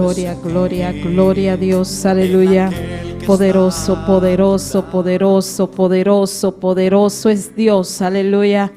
Gloria, gloria, gloria a Dios. Aleluya. Poderoso, poderoso, poderoso, poderoso, poderoso es Dios. Aleluya.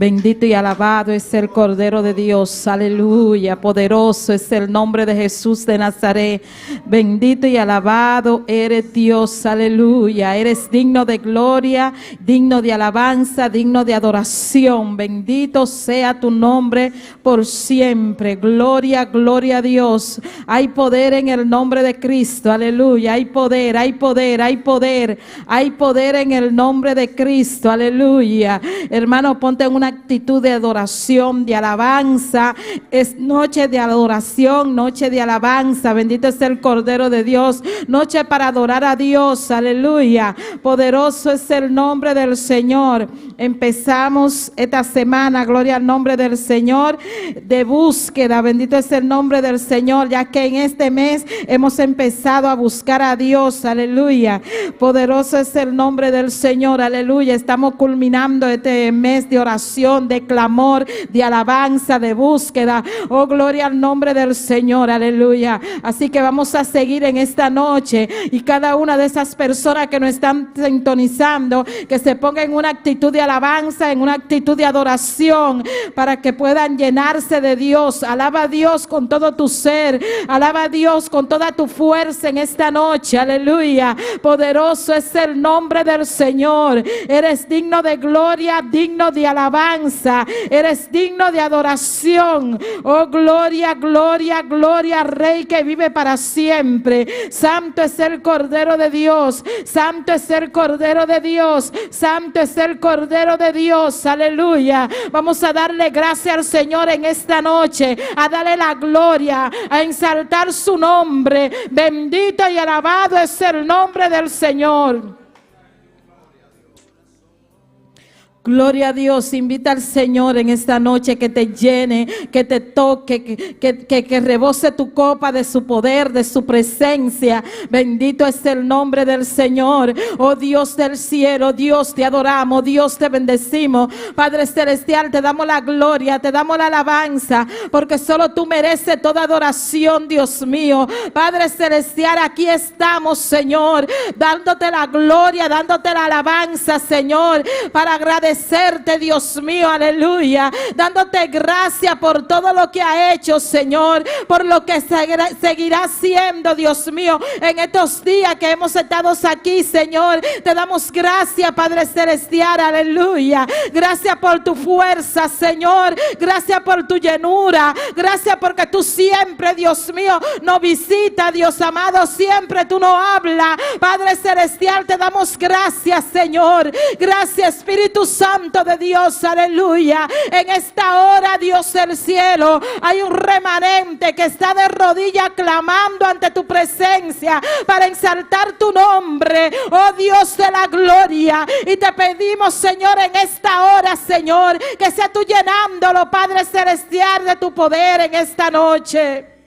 Bendito y alabado es el Cordero de Dios. Aleluya. Poderoso es el nombre de Jesús de Nazaret. Bendito y alabado eres Dios. Aleluya. Eres digno de gloria, digno de alabanza, digno de adoración. Bendito sea tu nombre por siempre. Gloria, gloria a Dios. Hay poder en el nombre de Cristo. Aleluya. Hay poder, hay poder, hay poder. Hay poder en el nombre de Cristo. Aleluya. Hermano, ponte en una actitud de adoración, de alabanza. Es noche de adoración, noche de alabanza. Bendito es el Cordero de Dios. Noche para adorar a Dios. Aleluya. Poderoso es el nombre del Señor. Empezamos esta semana, gloria al nombre del Señor, de búsqueda. Bendito es el nombre del Señor, ya que en este mes hemos empezado a buscar a Dios. Aleluya. Poderoso es el nombre del Señor. Aleluya. Estamos culminando este mes de oración, de clamor, de alabanza, de búsqueda. Oh, gloria al nombre del Señor. Aleluya. Así que vamos a seguir en esta noche y cada una de esas personas que nos están sintonizando, que se ponga en una actitud de alabanza, en una actitud de adoración, para que puedan llenarse de Dios. Alaba a Dios con todo tu ser, alaba a Dios con toda tu fuerza en esta noche. Aleluya. Poderoso es el nombre del Señor. Eres digno de gloria, digno de alabanza. Eres digno de adoración. Oh, gloria, gloria, gloria, Rey que vive para siempre. Santo es el Cordero de Dios. Santo es el Cordero de Dios. Santo es el Cordero de Dios. Aleluya. Vamos a darle gracias al Señor en esta noche. A darle la gloria. A ensaltar su nombre. Bendito y alabado es el nombre del Señor. Gloria a Dios, invita al Señor en esta noche que te llene, que te toque, que, que, que, rebose tu copa de su poder, de su presencia. Bendito es el nombre del Señor. Oh Dios del cielo, Dios te adoramos, Dios te bendecimos. Padre Celestial, te damos la gloria, te damos la alabanza, porque solo tú mereces toda adoración, Dios mío. Padre Celestial, aquí estamos, Señor, dándote la gloria, dándote la alabanza, Señor, para agradecer agradecerte, Dios mío, aleluya, dándote gracias por todo lo que ha hecho, Señor, por lo que seguirá haciendo, Dios mío, en estos días que hemos estado aquí, Señor. Te damos gracias, Padre Celestial, aleluya. Gracias por tu fuerza, Señor. Gracias por tu llenura. Gracias porque tú siempre, Dios mío, nos visita, Dios amado. Siempre tú nos hablas. Padre Celestial, te damos gracias, Señor. Gracias, Espíritu Santo de Dios, aleluya. En esta hora, Dios del cielo, hay un remanente que está de rodillas clamando ante tu presencia para exaltar tu nombre, oh Dios de la gloria. Y te pedimos, Señor, en esta hora, Señor, que sea tú llenándolo, Padre Celestial, de tu poder en esta noche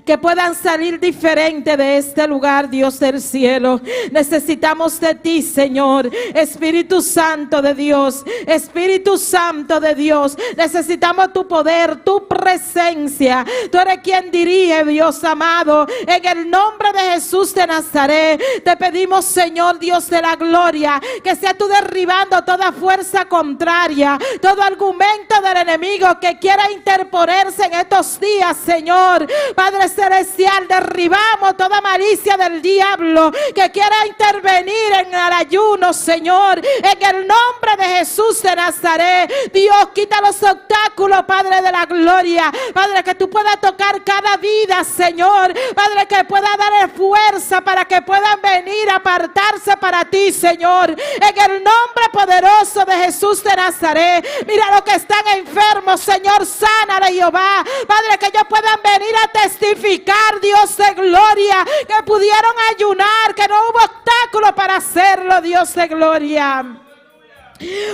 que puedan salir diferente de este lugar, Dios del cielo. Necesitamos de ti, Señor. Espíritu Santo de Dios, Espíritu Santo de Dios. Necesitamos tu poder, tu presencia. Tú eres quien dirige, Dios amado. En el nombre de Jesús de Nazaret, te pedimos, Señor Dios de la gloria, que sea tú derribando toda fuerza contraria, todo argumento del enemigo que quiera interponerse en estos días, Señor. Padre Celestial, derribamos toda malicia del diablo que quiera intervenir en el ayuno, Señor. En el nombre de Jesús de Nazaret, Dios, quita los obstáculos, Padre de la gloria. Padre, que tú puedas tocar cada vida, Señor. Padre, que pueda darle fuerza para que puedan venir a apartarse para ti, Señor. En el nombre poderoso de Jesús de Nazaret. Mira los que están enfermos, Señor, sánale, Jehová. Padre, que ellos puedan venir a testificar, Dios de gloria, que pudieron ayunar, que no hubo obstáculo para hacerlo, Dios de gloria.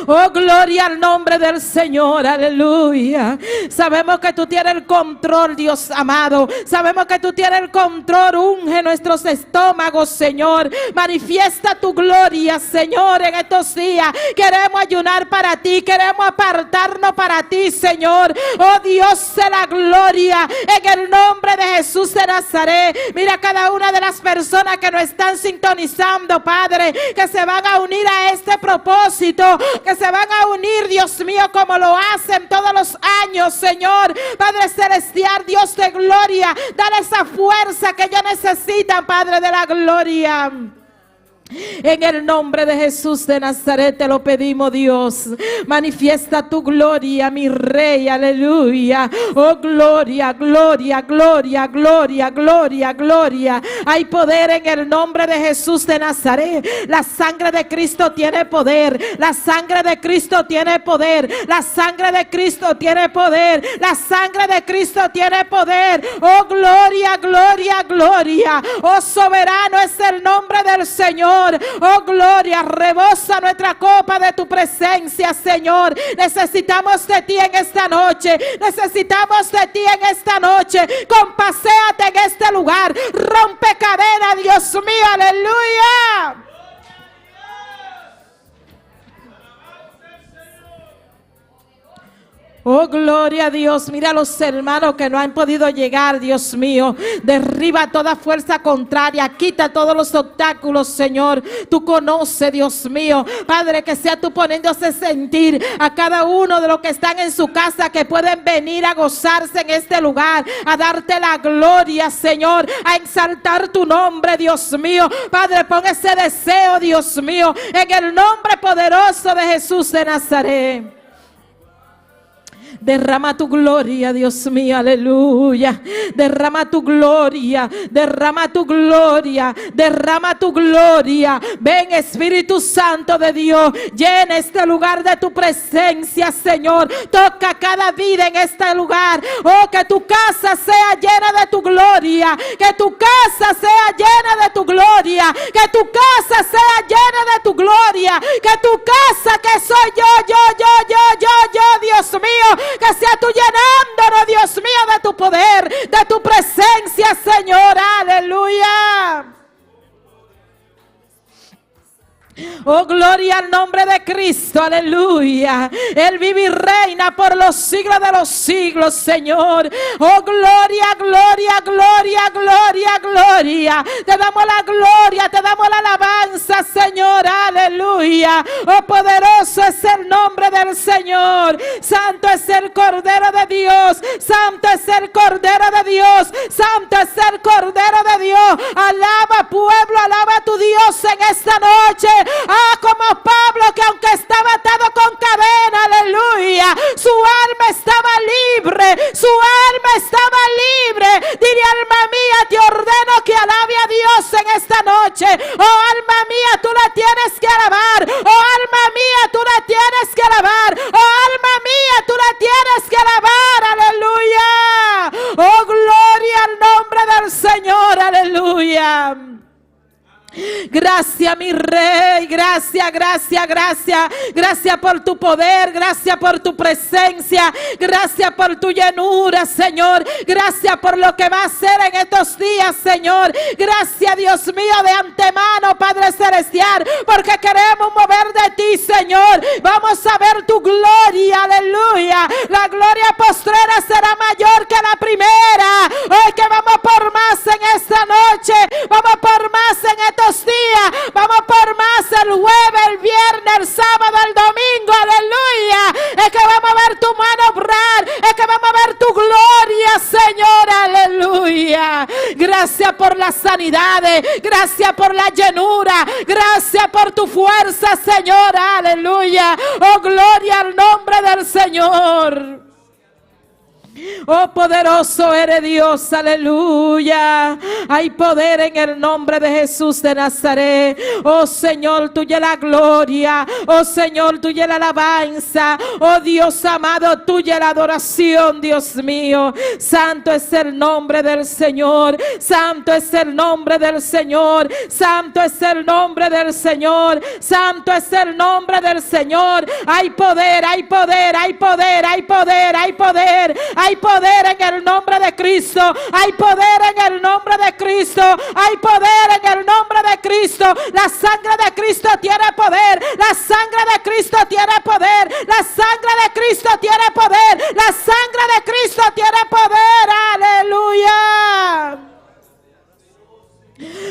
Oh, gloria al nombre del Señor, aleluya. Sabemos que tú tienes el control, Dios amado. Sabemos que tú tienes el control. Unge nuestros estómagos, Señor. Manifiesta tu gloria, Señor, en estos días. Queremos ayunar para ti. Queremos apartarnos para ti, Señor. Oh Dios de la gloria, en el nombre de Jesús de Nazaret. Mira cada una de las personas que nos están sintonizando, Padre, que se van a unir a este propósito, que se van a unir, Dios mío, como lo hacen todos los años, Señor. Padre Celestial, Dios de gloria, dale esa fuerza que ellos necesitan, Padre de la gloria. En el nombre de Jesús de Nazaret te lo pedimos, Dios. Manifiesta tu gloria, mi Rey. Aleluya. Oh, gloria, gloria, gloria, gloria, gloria, gloria. Hay poder en el nombre de Jesús de Nazaret. La sangre de Cristo tiene poder. La sangre de Cristo tiene poder. La sangre de Cristo tiene poder. La sangre de Cristo tiene poder. Oh, gloria, gloria, gloria. Oh, soberano es el nombre del Señor. Oh, gloria, rebosa nuestra copa de tu presencia, Señor. Necesitamos de ti en esta noche. Necesitamos de ti en esta noche. Compaséate en este lugar. Rompe cadena, Dios mío. Aleluya. Oh, gloria a Dios. Mira a los hermanos que no han podido llegar, Dios mío. Derriba toda fuerza contraria. Quita todos los obstáculos, Señor. Tú conoces, Dios mío. Padre, que sea tú poniéndose sentir a cada uno de los que están en su casa, que pueden venir a gozarse en este lugar, a darte la gloria, Señor, a exaltar tu nombre, Dios mío. Padre, pon ese deseo, Dios mío, en el nombre poderoso de Jesús de Nazaret. Derrama tu gloria, Dios mío, aleluya. Derrama tu gloria, derrama tu gloria, derrama tu gloria. Ven, Espíritu Santo de Dios, llena este lugar de tu presencia, Señor. Toca cada vida en este lugar. Oh, que tu casa sea llena de tu gloria. Que tu casa sea llena de tu gloria. Que tu casa sea llena de tu gloria. Que tu casa, que soy yo, yo, yo, yo, yo, yo, Dios mío. Que sea tú llenándonos, Dios mío, de tu poder, de tu presencia, Señor. Aleluya. Oh, gloria al nombre de Cristo, aleluya. Él vive y reina por los siglos de los siglos, Señor. Oh, gloria, gloria, gloria, gloria, gloria. Te damos la gloria, te damos la alabanza, Señor, aleluya. Oh, poderoso es el nombre del Señor. Santo es el Cordero de Dios. Santo es el Cordero de Dios. Santo es el Cordero de Dios. Alaba, pueblo, alaba a tu Dios en esta noche. Ah, como Pablo, que aunque estaba atado con cadena, aleluya, su alma estaba libre, su alma estaba libre. Dile, alma mía, te ordeno que alabe a Dios en esta noche. Oh, alma mía, tú la tienes que alabar. Oh, alma mía, tú la tienes que alabar. Oh, alma mía, tú la tienes que alabar. Aleluya. Oh, gloria al nombre del Señor. Aleluya. Gracias, mi Rey, gracias, gracias, gracias. Gracias por tu poder, gracias por tu presencia, gracias por tu llenura, Señor. Gracias por lo que va a hacer en estos días, Señor. Gracias, Dios mío, de antemano, Padre Celestial, porque queremos mover de ti, Señor. Vamos a ver tu gloria, aleluya. La gloria postrera será mayor que la primera. Hoy que vamos por más en esta noche, vamos por más en estos días, vamos por más el jueves, el viernes, el sábado, el domingo, aleluya. Es que vamos a ver tu mano obrar, es que vamos a ver tu gloria, Señor, aleluya. Gracias por las sanidades, gracias por la llenura, gracias por tu fuerza, Señor, aleluya. Oh, gloria al nombre del Señor. Oh poderoso eres Dios, aleluya. Hay poder en el nombre de Jesús de Nazaret. Oh Señor, tuya la gloria. Oh Señor, tuya la alabanza. Oh Dios amado, tuya la adoración, Dios mío. Santo es el nombre del Señor. Santo es el nombre del Señor. Santo es el nombre del Señor. Santo es el nombre del Señor. Hay poder, hay poder, hay poder, hay poder, hay poder. Hay poder en el nombre de Cristo. Hay poder en el nombre de Cristo. Hay poder en el nombre de Cristo. La sangre de Cristo tiene poder. La sangre de Cristo tiene poder. La sangre de Cristo tiene poder. La sangre de Cristo tiene poder. Aleluya.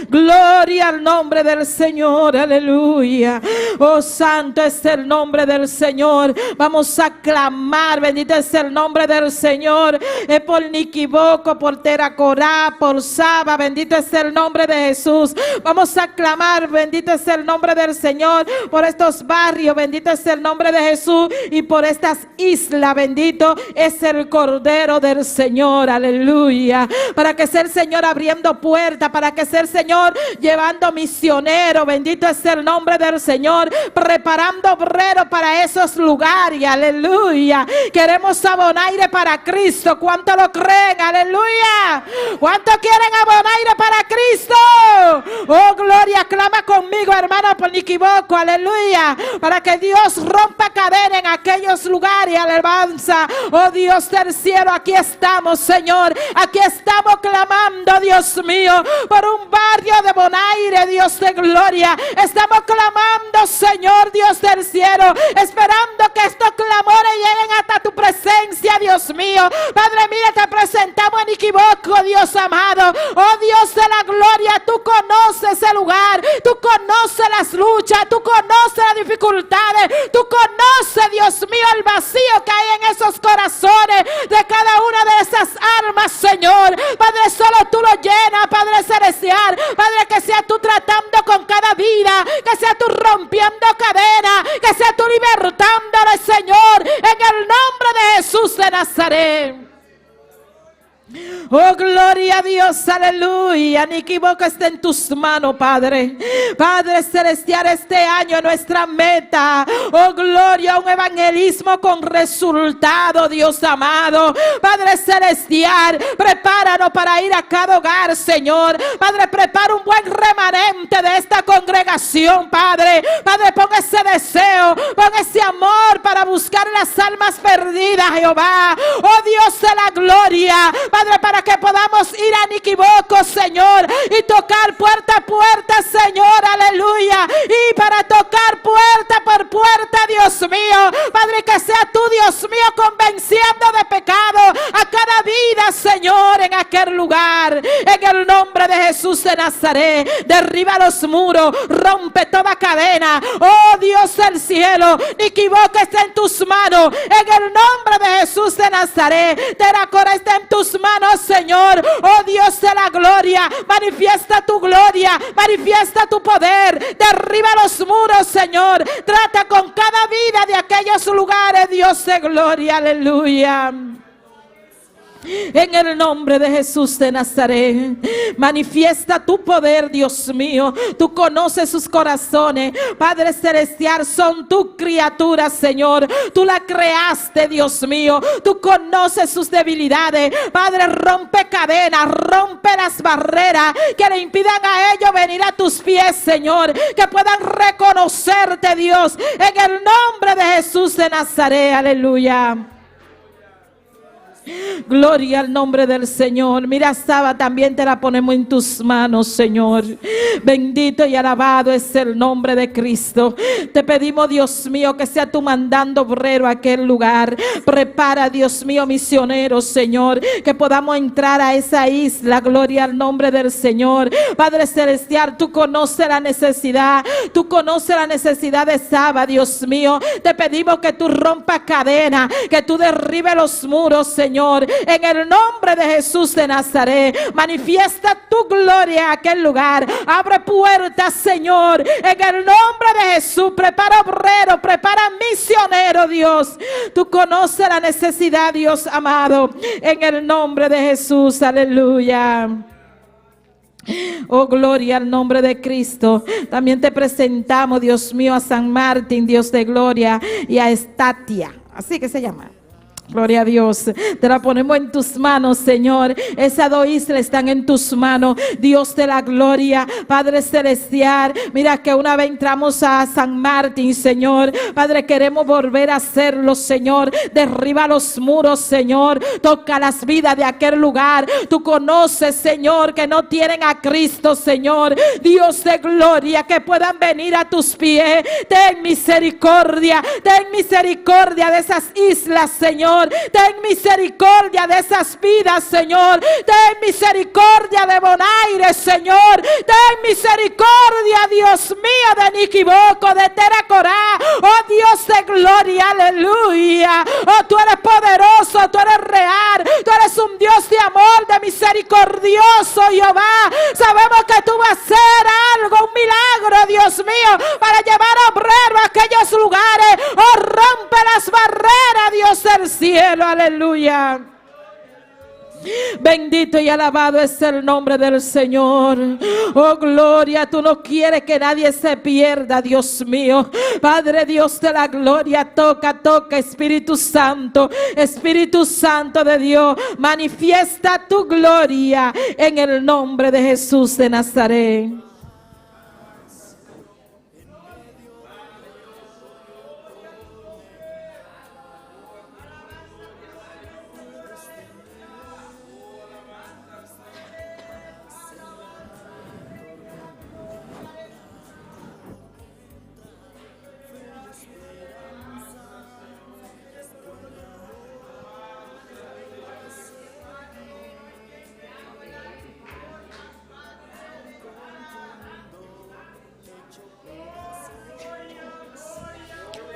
Gloria al nombre del Señor, aleluya. Oh, santo es el nombre del Señor. Vamos a clamar, bendito es el nombre del Señor. Es por Nikiboko, por Teracorá, por Saba, bendito es el nombre de Jesús. Vamos a clamar, bendito es el nombre del Señor, por estos barrios, bendito es el nombre de Jesús, y por estas islas, bendito es el Cordero del Señor, aleluya. Para que sea el Señor abriendo puertas, para que sea el Señor llevando misionero, bendito es el nombre del Señor, preparando obrero para esos lugares, aleluya. Queremos a Bonaire para Cristo. ¿Cuánto lo creen? Aleluya. ¿Cuánto quieren a Bonaire para Cristo? Oh, gloria, clama conmigo, hermano, por Nikiboko, aleluya, para que Dios rompa cadena en aquellos lugares, alabanza. Oh Dios del cielo, aquí estamos, Señor, aquí estamos clamando, Dios mío, por un barrio de Bonaire, Dios de gloria. Estamos clamando, Señor, Dios del cielo, esperando que estos clamores lleguen hasta tu presencia, Dios mío. Padre, mira, te presentamos en Nikiboko, Dios amado. Oh Dios de la gloria, tú conoces ese lugar, tú conoces las luchas, tú conoces las dificultades, tú conoces, Dios mío, el vacío que hay en esos corazones de cada una de esas almas, Señor. Padre, solo tú lo llenas, Padre celestial. Padre, que sea tú tratando con cada vida, que sea tú rompiendo cadena, que sea tú libertándole, Señor, en el nombre de Jesús de Nazaret. Oh, gloria a Dios, aleluya. Nikiboko está en tus manos, Padre. Padre celestial, este año nuestra meta. Oh, gloria, un evangelismo con resultado, Dios amado. Padre celestial, prepáranos para ir a cada hogar, Señor. Padre, prepara un buen remanente de esta congregación, Padre. Padre, pon ese deseo, pon ese amor para buscar las almas perdidas, Jehová. Oh, Dios de la gloria. Padre, para que podamos ir a Nikiboko, Señor, y tocar puerta a puerta, Señor, aleluya. Y para tocar puerta por puerta, Dios mío. Padre, que sea tú, Dios mío, convenciendo de pecado a cada vida, Señor, en aquel lugar. En el nombre de Jesús de Nazaret, derriba los muros, rompe toda cadena. Oh Dios del cielo, Nikiboko está en tus manos. En el nombre de Jesús de Nazaret, Teracora está en tus manos, Señor. Oh Dios de la gloria, manifiesta tu gloria, manifiesta tu poder, derriba los muros, Señor. Trata con cada vida de aquellos lugares, Dios de gloria, aleluya. En el nombre de Jesús de Nazaret, manifiesta tu poder, Dios mío. Tú conoces sus corazones, Padre celestial, son tu criatura, Señor. Tú la creaste, Dios mío. Tú conoces sus debilidades. Padre, rompe cadenas, rompe las barreras que le impidan a ellos venir a tus pies, Señor. Que puedan reconocerte, Dios, en el nombre de Jesús de Nazaret. Aleluya. Gloria al nombre del Señor. Mira, Saba, también te la ponemos en tus manos, Señor. Bendito y alabado es el nombre de Cristo. Te pedimos, Dios mío, que sea tú mandando obrero a aquel lugar. Prepara, Dios mío, misioneros, Señor, que podamos entrar a esa isla. Gloria al nombre del Señor. Padre celestial, tú conoces la necesidad. Tú conoces la necesidad de Saba, Dios mío. Te pedimos que tú rompas cadenas, que tú derribes los muros, Señor. Señor, en el nombre de Jesús de Nazaret. Manifiesta tu gloria en aquel lugar. Abre puertas, Señor, en el nombre de Jesús. Prepara obrero, prepara misionero, Dios. Tú conoces la necesidad, Dios amado, en el nombre de Jesús. Aleluya. Oh, gloria al nombre de Cristo. También te presentamos, Dios mío, a San Martín, Dios de gloria, y a Estatia. Así que se llama. Gloria a Dios. Te la ponemos en tus manos, Señor. Esas dos islas están en tus manos. Dios de la gloria, Padre celestial. Mira que una vez entramos a San Martín, Señor. Padre, queremos volver a hacerlo, Señor. Derriba los muros, Señor. Toca las vidas de aquel lugar. Tú conoces, Señor, que no tienen a Cristo, Señor. Dios de gloria, que puedan venir a tus pies. Ten misericordia. Ten misericordia de esas islas, Señor. Ten misericordia de esas vidas, Señor. Ten misericordia de Bonaire, Señor. Ten misericordia, Dios mío, de Niquiboco, de Teracorá. Oh Dios de gloria, aleluya. Oh, tú eres poderoso, tú eres real. Tú eres un Dios de amor, de misericordioso, Jehová. Sabemos que tú vas a hacer algo, un milagro, Dios mío, para llevar obrero a aquellos lugares. Oh, rompe las barreras, Dios del cielo, aleluya. Bendito y alabado es el nombre del Señor. Oh, gloria, tú no quieres que nadie se pierda, Dios mío. Padre Dios de la gloria, toca, toca, Espíritu Santo, Espíritu Santo de Dios, manifiesta tu gloria en el nombre de Jesús de Nazaret.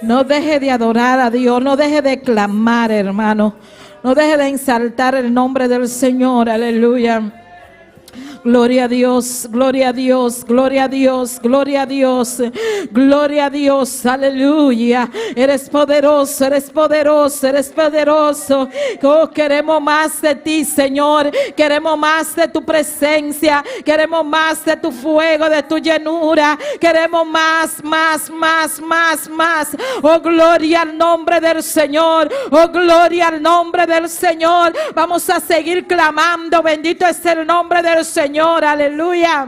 No deje de adorar a Dios, no deje de clamar, hermano. No deje de exaltar el nombre del Señor, aleluya. Gloria a Dios, gloria a Dios, gloria a Dios, gloria a Dios, gloria a Dios, aleluya. Eres poderoso, eres poderoso, eres poderoso. Oh, queremos más de ti, Señor. Queremos más de tu presencia. Queremos más de tu fuego, de tu llenura. Queremos más, más, más, más, más. Oh, gloria al nombre del Señor. Oh, gloria al nombre del Señor. Vamos a seguir clamando. Bendito es el nombre del Señor. Aleluya.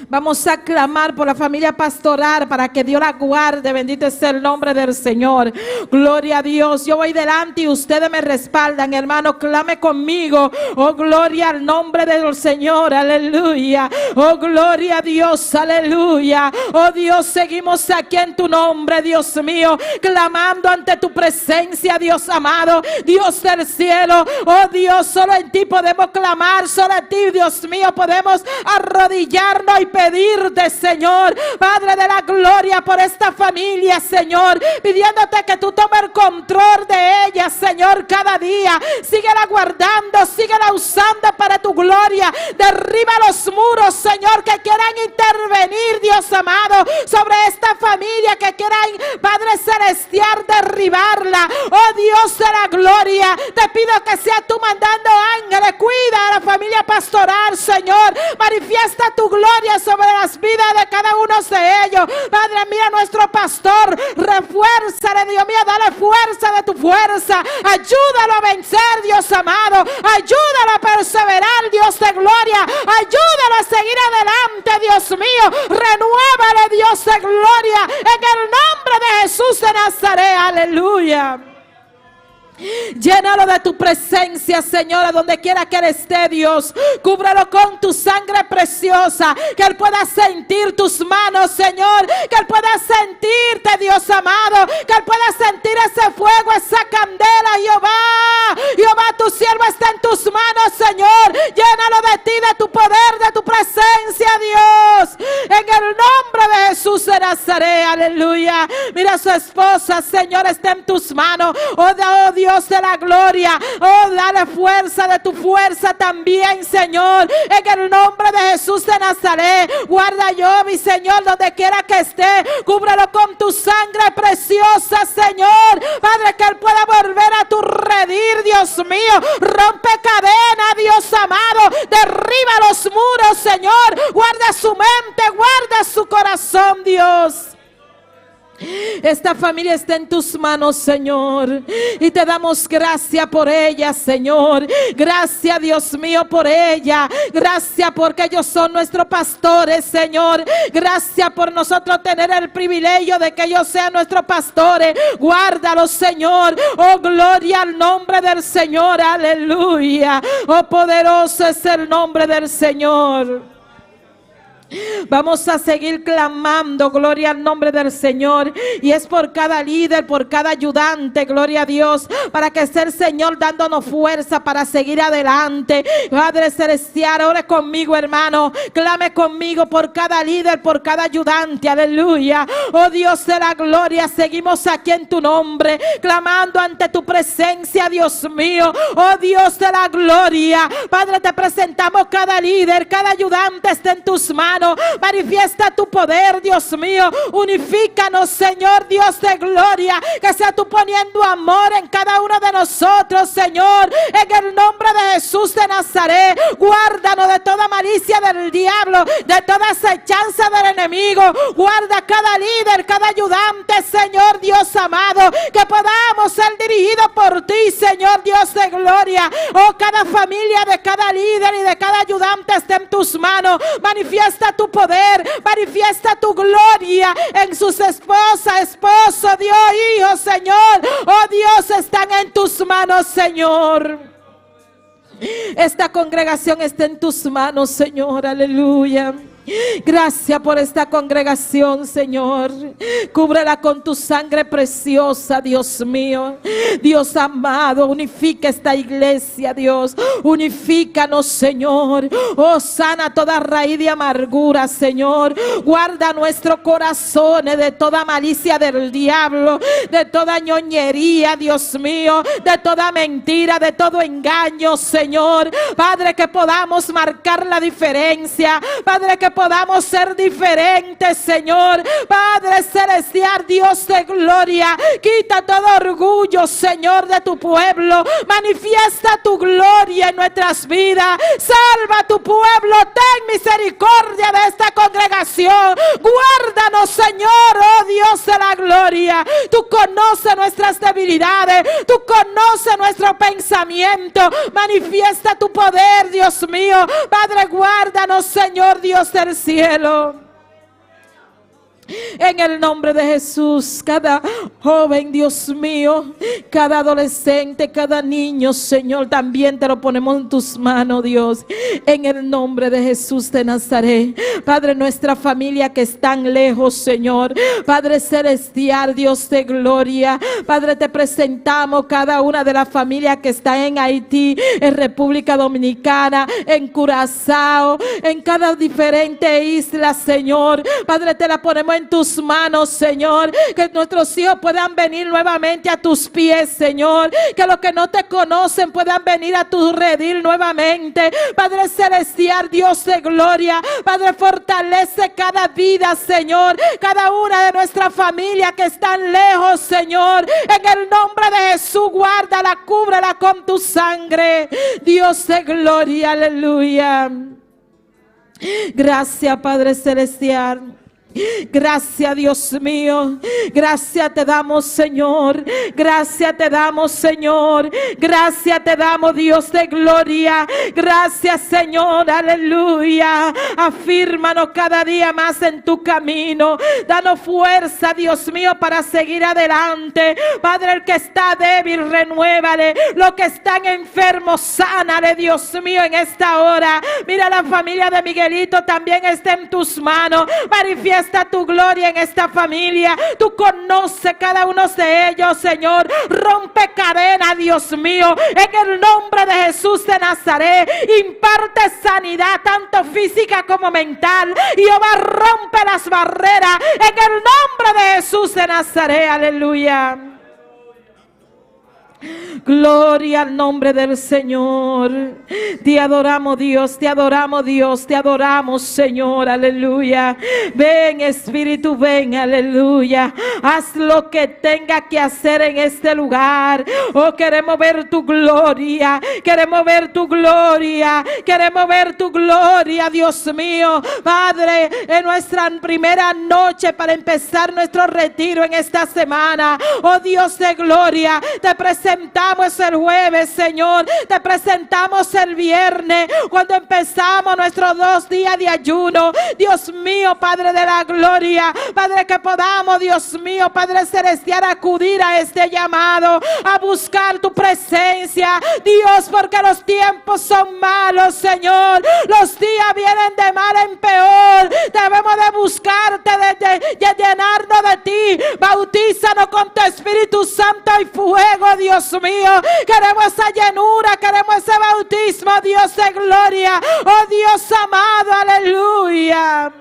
Vamos a clamar por la familia pastoral para que Dios la guarde. Bendito sea el nombre del Señor. Gloria a Dios. Yo voy delante y ustedes me respaldan, hermano. Clame conmigo. Oh, gloria al nombre del Señor. Aleluya. Oh, gloria a Dios. Aleluya. Oh, Dios, seguimos aquí en tu nombre, Dios mío. Clamando ante tu presencia, Dios amado. Dios del cielo. Oh, Dios, solo en ti podemos clamar. Solo en ti, Dios mío, podemos arrodillarnos y pedirte, Señor, Padre de la gloria, por esta familia, Señor, pidiéndote que tú tomes el control de ella, Señor, cada día. Síguela guardando, síguela usando para tu gloria. Derriba los muros, Señor, que quieran intervenir, Dios amado, sobre esta familia, que quieran, Padre celestial, derribarla. Oh Dios de la gloria, te pido que sea tú mandando ángeles. Cuida a la familia pastoral, Señor. Manifiesta tu gloria sobre las vidas de cada uno de ellos. Padre mío, nuestro pastor, refuérzale, Dios mío, dale fuerza de tu fuerza. Ayúdalo a vencer, Dios amado. Ayúdalo a perseverar, Dios de gloria. Ayúdalo a seguir adelante, Dios mío. Renuévale, Dios de gloria, en el nombre de Jesús de Nazaret. Aleluya. Llénalo de tu presencia, Señor, a donde quiera que él esté, Dios. Cúbrelo con tu sangre preciosa. Que él pueda sentir tus manos, Señor. Que él pueda sentirte, Dios amado. Que él pueda sentir ese fuego, esa candela, Jehová. Jehová, tu siervo está en tus manos, Señor. Llénalo de ti, de tu poder, de tu presencia, Dios. En el nombre de Jesús de Nazaret. Nazaret, aleluya. Mira su esposa, Señor, está en tus manos. Oh, oh Dios de la gloria, oh, dale fuerza de tu fuerza también, Señor. En el nombre de Jesús de Nazaret, guarda yo, mi Señor, donde quiera que esté. Cúbrelo con tu sangre preciosa, Señor. Padre, que él pueda volver a tu redil, Dios mío. Rompe cadena, Dios amado. Derriba los muros, Señor. Guarda su mente, guarda su corazón, Dios. Esta familia está en tus manos, Señor. Y te damos gracias por ella, Señor. Gracias, Dios mío, por ella. Gracias porque ellos son nuestros pastores, Señor. Gracias por nosotros tener el privilegio de que ellos sean nuestros pastores. Guárdalos, Señor. Oh, gloria al nombre del Señor. Aleluya. Oh, poderoso es el nombre del Señor. Vamos a seguir clamando, gloria al nombre del Señor. Y es por cada líder, por cada ayudante, gloria a Dios, para que sea el Señor dándonos fuerza para seguir adelante. Padre Celestial, ore conmigo, hermano. Clame conmigo por cada líder, por cada ayudante. Aleluya. Oh Dios de la gloria, seguimos aquí en tu nombre, clamando ante tu presencia, Dios mío. Oh Dios de la gloria. Padre, te presentamos cada líder, cada ayudante está en tus manos. Manifiesta tu poder, Dios mío. Unifícanos, Señor Dios de gloria. Que sea tú poniendo amor en cada uno de nosotros, Señor. En el nombre de Jesús de Nazaret. Guárdanos de toda malicia del diablo, de toda acechanza del enemigo. Guarda cada líder, cada ayudante, Señor Dios amado. Que podamos ser dirigidos por ti, Señor Dios de gloria. Oh, cada familia de cada líder y de cada ayudante está en tus manos. Manifiesta tu poder, manifiesta tu gloria en sus esposas, esposo, Dios, hijo, Señor. Oh Dios, están en tus manos, Señor. Esta congregación está en tus manos, Señor. Aleluya. Gracias por esta congregación, Señor. Cúbrela con tu sangre preciosa, Dios mío. Dios amado, unifica esta iglesia, Dios. Unifícanos, Señor. Oh, sana toda raíz de amargura, Señor. Guarda nuestros corazones de toda malicia del diablo, de toda ñoñería, Dios mío, de toda mentira, de todo engaño, Señor. Padre, que podamos marcar la diferencia. Padre, que podamos ser diferentes, Señor. Padre celestial, Dios de gloria, quita todo orgullo, Señor, de tu pueblo. Manifiesta tu gloria en nuestras vidas. Salva a tu pueblo. Ten misericordia de esta congregación. Guárdanos, Señor, oh Dios de la gloria. Tú conoces nuestras debilidades. Tú conoces nuestro pensamiento. Manifiesta tu poder, Dios mío. Padre, guárdanos, Señor Dios del cielo. En el nombre de Jesús, cada joven, Dios mío, cada adolescente, cada niño, Señor, también te lo ponemos en tus manos, Dios. En el nombre de Jesús de Nazaret. Padre, nuestra familia que están lejos, Señor. Padre celestial, Dios de gloria. Padre, te presentamos cada una de las familias que está en Haití, en República Dominicana, en Curazao, en cada diferente isla, Señor. Padre, te la ponemos en tus manos, Señor. Que nuestros hijos puedan venir nuevamente a tus pies, Señor. Que los que no te conocen puedan venir a tu redil nuevamente. Padre celestial, Dios de gloria. Padre, fortalece cada vida, Señor. Cada una de nuestra familia que están lejos, Señor. En el nombre de Jesús, guárdala, cúbrela con tu sangre. Dios de gloria, aleluya. Gracias, Padre Celestial. Gracias, Dios mío. Gracias te damos, Señor. Gracias te damos, Señor. Gracias te damos, Dios de gloria. Gracias, Señor. Aleluya. Afírmanos cada día más en tu camino. Danos fuerza, Dios mío, para seguir adelante. Padre, el que está débil, renuévale. Los que están enfermos, sánale, Dios mío, en esta hora. Mira la familia de Miguelito también está en tus manos. Manifiesta Manifiesta tu gloria en esta familia. Tú conoces cada uno de ellos, Señor. Rompe cadena, Dios mío. En el nombre de Jesús de Nazaret. Imparte sanidad, tanto física como mental. Jehová rompe las barreras. En el nombre de Jesús de Nazaret. Aleluya. Gloria al nombre del Señor. Te adoramos Dios, te adoramos Dios, te adoramos Señor, aleluya. Ven Espíritu, ven, aleluya. Haz lo que tenga que hacer en este lugar. Oh, queremos ver tu gloria, queremos ver tu gloria, queremos ver tu gloria, Dios mío. Padre, en nuestra primera noche para empezar nuestro retiro en esta semana. Oh Dios de gloria, te presentamos el jueves, Señor. Te presentamos el viernes cuando empezamos nuestros dos días de ayuno. Dios mío, Padre de la gloria. Padre, que podamos, Dios mío, Padre celestial, acudir a este llamado, a buscar tu presencia. Dios, porque los tiempos son malos, Señor. Los días vienen de mal en peor. Debemos de buscarte, de, de llenarnos de ti. Bautízanos con tu Espíritu Santo y fuego, Dios mío. Queremos esa llenura, queremos ese bautismo, Dios de gloria. Oh Dios amado, aleluya.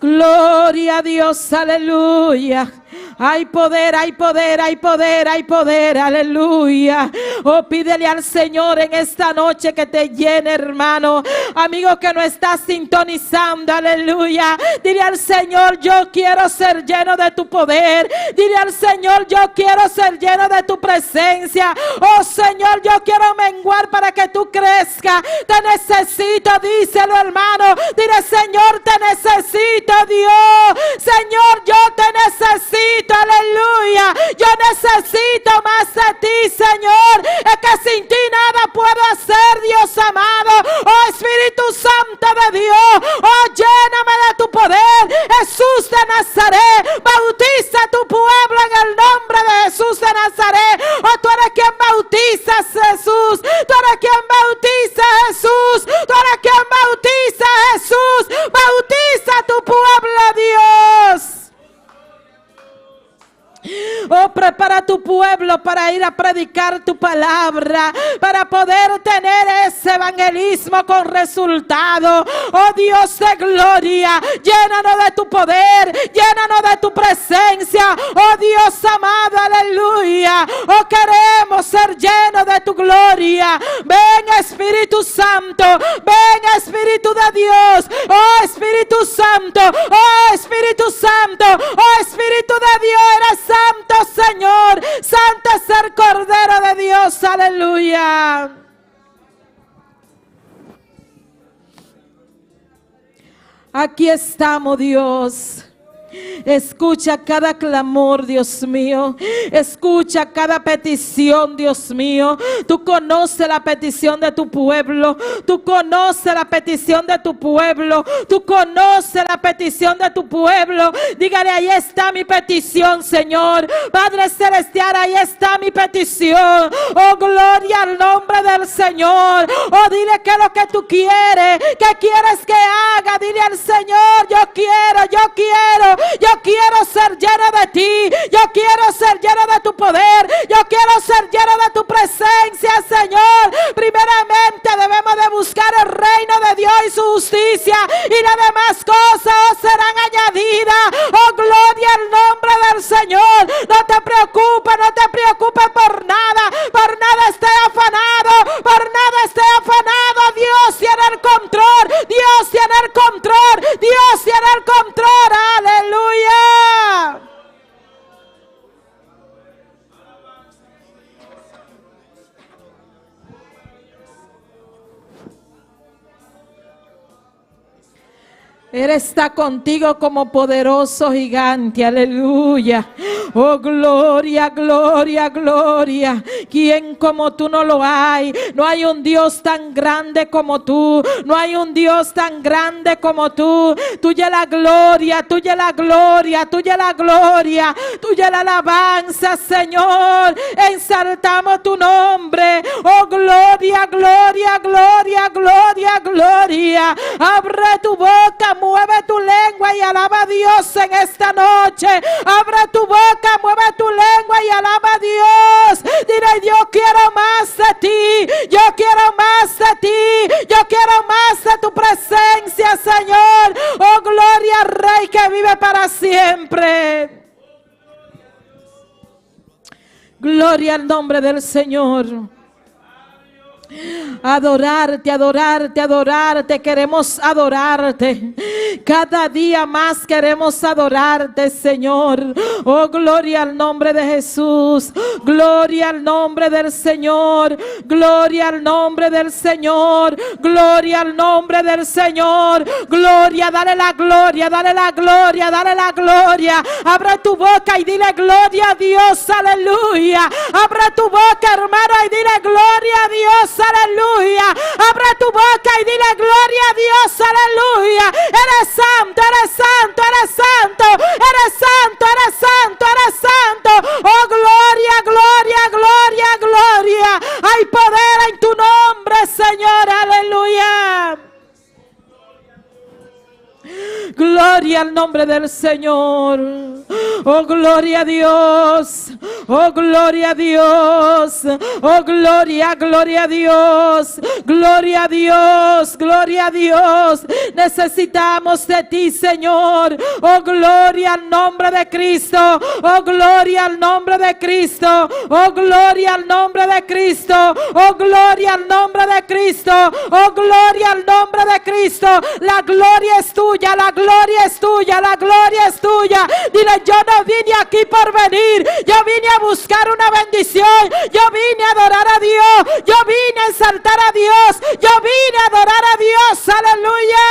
Gloria a Dios, aleluya. Hay poder, hay poder, hay poder, hay poder, aleluya. Oh, pídele al Señor en esta noche que te llene, hermano. Amigo que no está sintonizando, aleluya. Dile al Señor, yo quiero ser lleno de tu poder. Dile al Señor, yo quiero ser lleno de tu presencia. Oh Señor, yo quiero menguar para que tú crezcas. Te necesito, díselo, hermano. Dile, Señor, te necesito, Dios. Señor, yo te necesito aleluya. Yo necesito más de ti, Señor. Es que sin ti nada puedo hacer, Dios amado. Oh Espíritu Santo de Dios, oh lléname de tu poder. Jesús de Nazaret, bautiza a tu pueblo en el nombre de Jesús de Nazaret. Oh, tú eres quien bautiza, Jesús. Tú eres quien bautiza, Jesús. Tú eres quien bautiza, Jesús. Bautiza a tu pueblo, Dios. Oh, prepara tu pueblo para ir a predicar tu palabra, para poder tener ese evangelismo con resultado. Oh Dios de gloria, llénanos de tu poder, llénanos de tu presencia. Oh Dios amado, aleluya. Oh, queremos ser llenos de tu gloria. Ven Espíritu Santo, ven Espíritu de Dios. Oh Espíritu Santo, oh Espíritu Santo, oh Espíritu de Dios, eres santo Señor, santo es el Cordero de Dios, aleluya. Aquí estamos, Dios. Escucha cada clamor, Dios mío. Escucha cada petición, Dios mío. Tú conoces la petición de tu pueblo. Tú conoces la petición de tu pueblo. Tú conoces la petición de tu pueblo. Dígale, ahí está mi petición, Señor. Padre Celestial, ahí está mi petición. Oh, gloria al nombre del Señor. Oh, dile qué es lo que tú quieres. ¿Qué quieres que haga? Dile al Señor, yo quiero, yo quiero. Yo quiero ser lleno de ti. Yo quiero ser lleno de tu poder. Yo quiero ser lleno de tu presencia, Señor. Primeramente debemos de buscar el reino de Dios y su justicia. Y las demás cosas os serán añadidas. Oh, gloria al nombre del Señor. No te preocupes, no te preocupes por nada. Por nada esté afanado. Por nada esté afanado. Dios tiene el control. Dios tiene el control. Dios tiene el control. Aleluya. Él está contigo como poderoso gigante. Aleluya. Oh, gloria, gloria, gloria. ¿Quién como tú no lo hay? No hay un Dios tan grande como tú. No hay un Dios tan grande como tú. Tuya la gloria, tuya la gloria, tuya la gloria, tuya la alabanza, Señor. Exaltamos tu nombre. Oh, gloria, gloria, gloria, gloria, gloria. Abre tu boca, mueve tu lengua y alaba a Dios en esta noche. Abre tu boca, mueve tu lengua y alaba a Dios. Dile, yo quiero más de ti. Yo quiero más de ti. Yo quiero más de tu presencia, Señor. Oh, gloria, Rey que vive para siempre. Gloria al nombre del Señor. Adorarte, adorarte, adorarte. Queremos adorarte. Cada día más queremos adorarte, Señor. Oh, gloria al nombre de Jesús. Gloria al nombre del Señor. Gloria al nombre del Señor. Gloria al nombre del Señor. Gloria, dale la gloria, dale la gloria, dale la gloria. Abre tu boca y dile gloria a Dios. Aleluya. Abre tu boca, hermano, y dile gloria a Dios. Aleluya. Abre tu boca y dile gloria a Dios. Aleluya. Eres santo, eres santo, eres santo. Eres santo, eres santo, eres santo. Oh, gloria, gloria, gloria, gloria. Hay poder en tu nombre, Señor. Aleluya. Gloria al nombre del Señor. Oh, gloria a Dios. Oh, gloria a Dios. Oh, gloria, gloria a Dios. Gloria a Dios. Gloria a Dios. Necesitamos de ti, Señor. Oh, gloria al nombre de Cristo. Oh, gloria al nombre de Cristo. Oh, gloria al nombre de Cristo. Oh, gloria al nombre de Cristo. Oh, gloria al nombre de Cristo. La gloria es tuya, la gloria es tuya, la gloria es tuya. Dile, yo no vine aquí por venir. Yo vine a buscar una bendición. Yo vine a adorar a Dios. Yo vine a exaltar a Dios. Yo vine a adorar a Dios. Aleluya.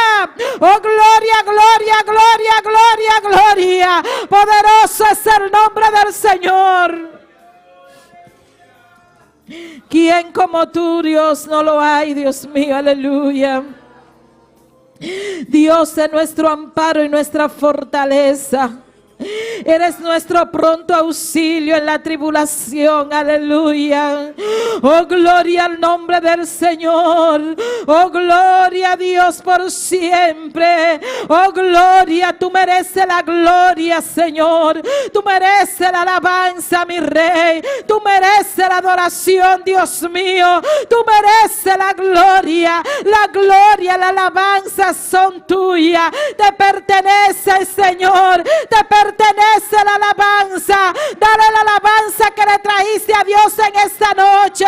Oh, gloria, gloria, gloria, gloria, gloria. Poderoso es el nombre del Señor. ¿Quién como tú, Dios? No lo hay, Dios mío. Aleluya. Dios es nuestro amparo y nuestra fortaleza. Eres nuestro pronto auxilio en la tribulación. Aleluya. Oh, gloria al nombre del Señor. Oh, gloria a Dios por siempre. Oh, gloria, tú mereces la gloria, Señor. Tú mereces la alabanza, mi Rey. Tú mereces la adoración, Dios mío. Tú mereces la gloria. La gloria, la alabanza son tuyas. Te pertenece, Señor. Te pertenece la alabanza. Dale la alabanza que le trajiste a Dios en esta noche.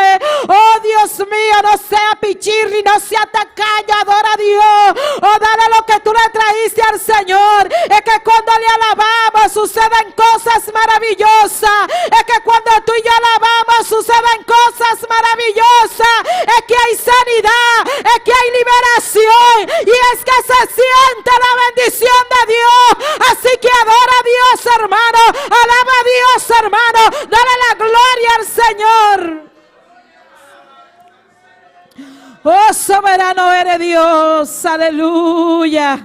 Oh Dios mío, no sea pichirri, no sea tacaño, adora a Dios. Oh, dale lo que tú le trajiste al Señor. Es que cuando le alabamos suceden cosas maravillosas. Es que cuando tú y yo alabamos suceden cosas maravillosas. Es que hay sanidad, es que hay liberación y es que se siente la bendición de Dios. Así que adora a Dios, hermano. Alaba a Dios, hermano. Dale la gloria al Señor. Oh, soberano eres Dios, aleluya.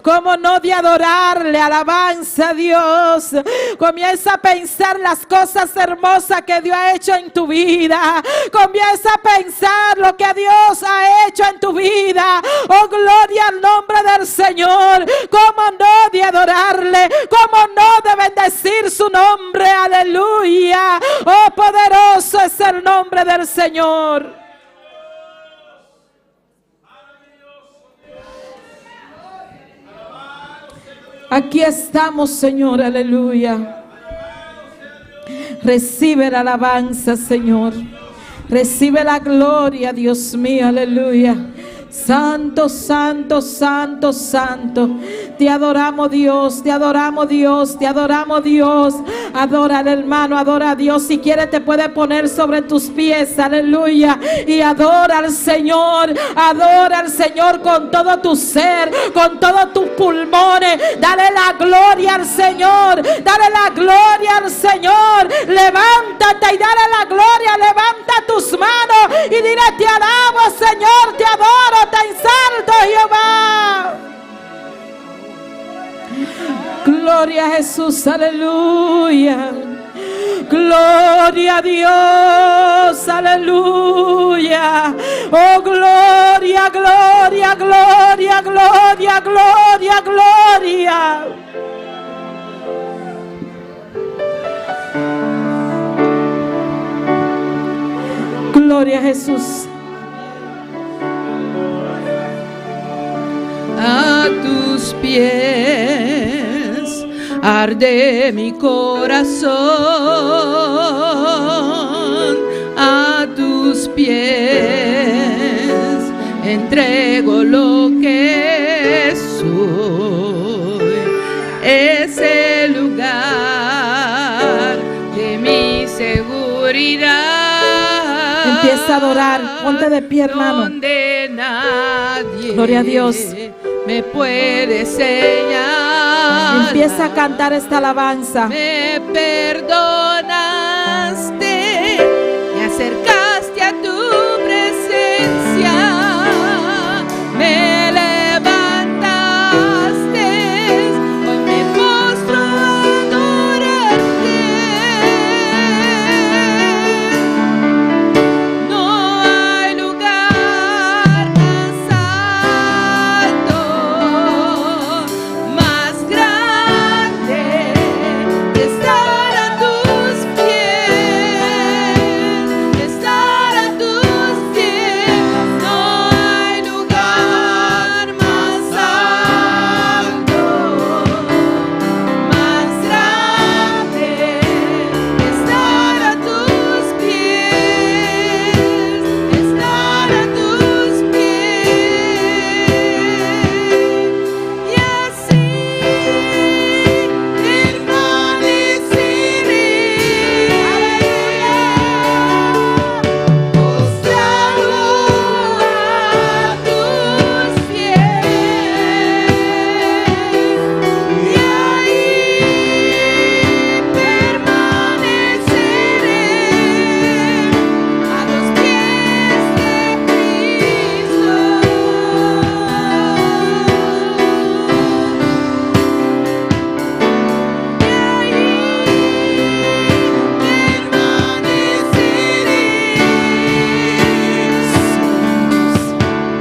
Cómo no de adorarle, alabanza a Dios. Comienza a pensar las cosas hermosas que Dios ha hecho en tu vida. Comienza a pensar lo que Dios ha hecho en tu vida. Oh, gloria al nombre del Señor. Cómo no de adorarle, cómo no de bendecir su nombre, aleluya. Oh, poderoso es el nombre del Señor. Aquí estamos, Señor, aleluya. Recibe la alabanza, Señor. Recibe la gloria, Dios mío, aleluya. Santo, santo, santo, santo. Te adoramos Dios, te adoramos Dios, te adoramos Dios. Adora al hermano, adora a Dios. Si quieres te puede poner sobre tus pies, aleluya. Y adora al Señor, adora al Señor con todo tu ser, con todos tus pulmones. Dale la gloria al Señor, dale la gloria al Señor. Levántate y dale la gloria, levanta tus manos y dile: te alabo, Señor, te adoro, te exalto, Jehová. Gloria a Jesús, aleluya. Gloria a Dios, aleluya. Oh, gloria, gloria, gloria, gloria, gloria, gloria. Gloria a Jesús. A tus pies arde mi corazón, a tus pies entrego lo que soy, es el lugar de mi seguridad. Empieza a adorar, ponte de pie, hermano. Donde nadie Gloria a Dios. me puede señalar. Empieza a cantar esta alabanza. Me perdonaste, me acercaste a tu presencia, me levantaste, hoy me postro a adorarte. No hay lugar más alto, más grande que estar a tus pies, que estar a tus pies. No hay lugar más alto, más grande que estar a tus pies, estar a tus pies. Y así permaneceré, postrado a tus pies, y ahí permaneceré a los pies de Cristo. Y ahí permaneceré,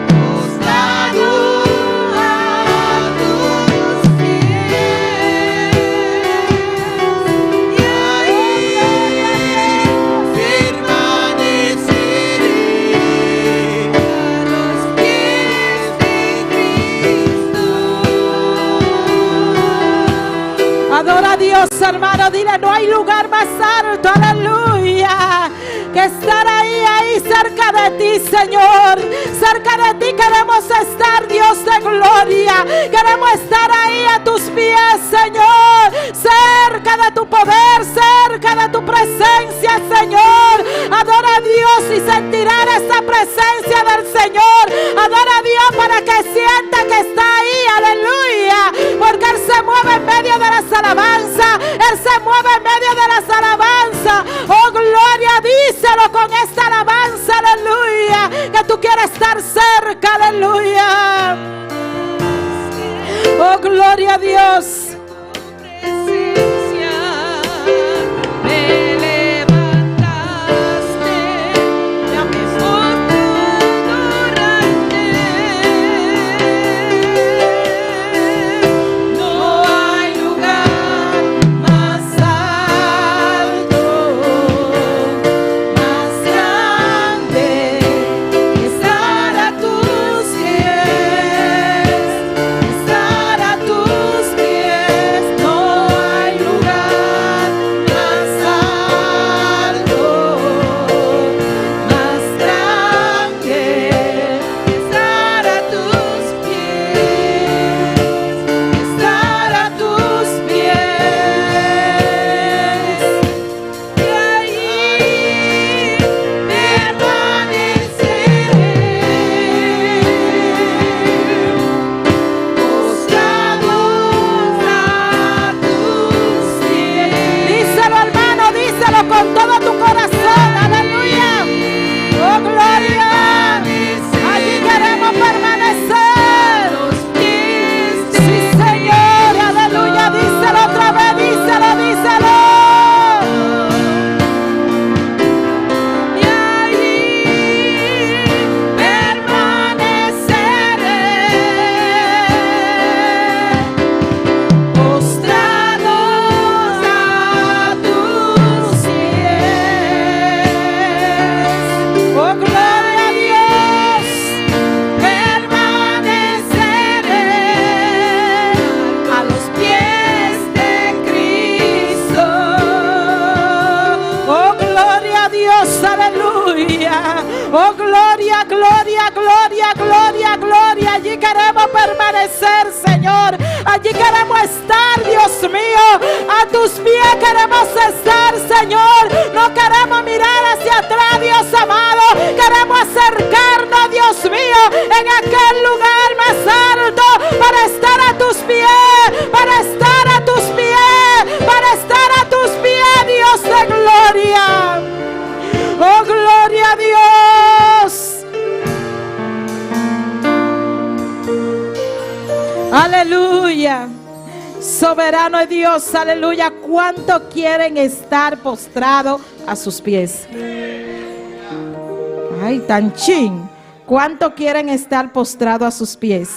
postrado a tus pies, y ahí permaneceré a los pies de Cristo. Adora a Dios, hermano. Dile, no hay lugar más alto, aleluya, que estar ahí, ahí cerca de ti, Señor. Cerca de ti queremos estar, Dios de gloria. Queremos estar ahí a tus pies, Señor. Cerca de tu poder, cerca de tu presencia, Señor. Adora a Dios y sentirá esa presencia del Señor. Adora a Dios para que sienta que está ahí, aleluya. Porque Él se mueve en medio de las alabanzas. Él se mueve en medio de las alabanzas. Oh, gloria, díselo con esta alabanza, aleluya. Que tú quieres estar cerca, aleluya. Oh, gloria a Dios. Presencia me levantaste, ya me postro a adorarte. No hay lugar más alto, más grande que estar a tus pies, estar a tus pies. Oh, gloria, gloria, gloria, gloria, gloria. Allí queremos permanecer, Señor. Allí queremos estar, Dios mío. A tus pies queremos estar, Señor. No queremos mirar hacia atrás, Dios amado. Queremos acercarnos, Dios mío, en aquel lugar más alto para estar a tus pies, para estar a tus pies, para estar a tus pies, Dios de gloria. Oh, gloria a Dios. Aleluya. Soberano es Dios, aleluya. ¿Cuánto quieren estar postrado a sus pies? Ay, tan chin. ¿Cuánto quieren estar postrado a sus pies?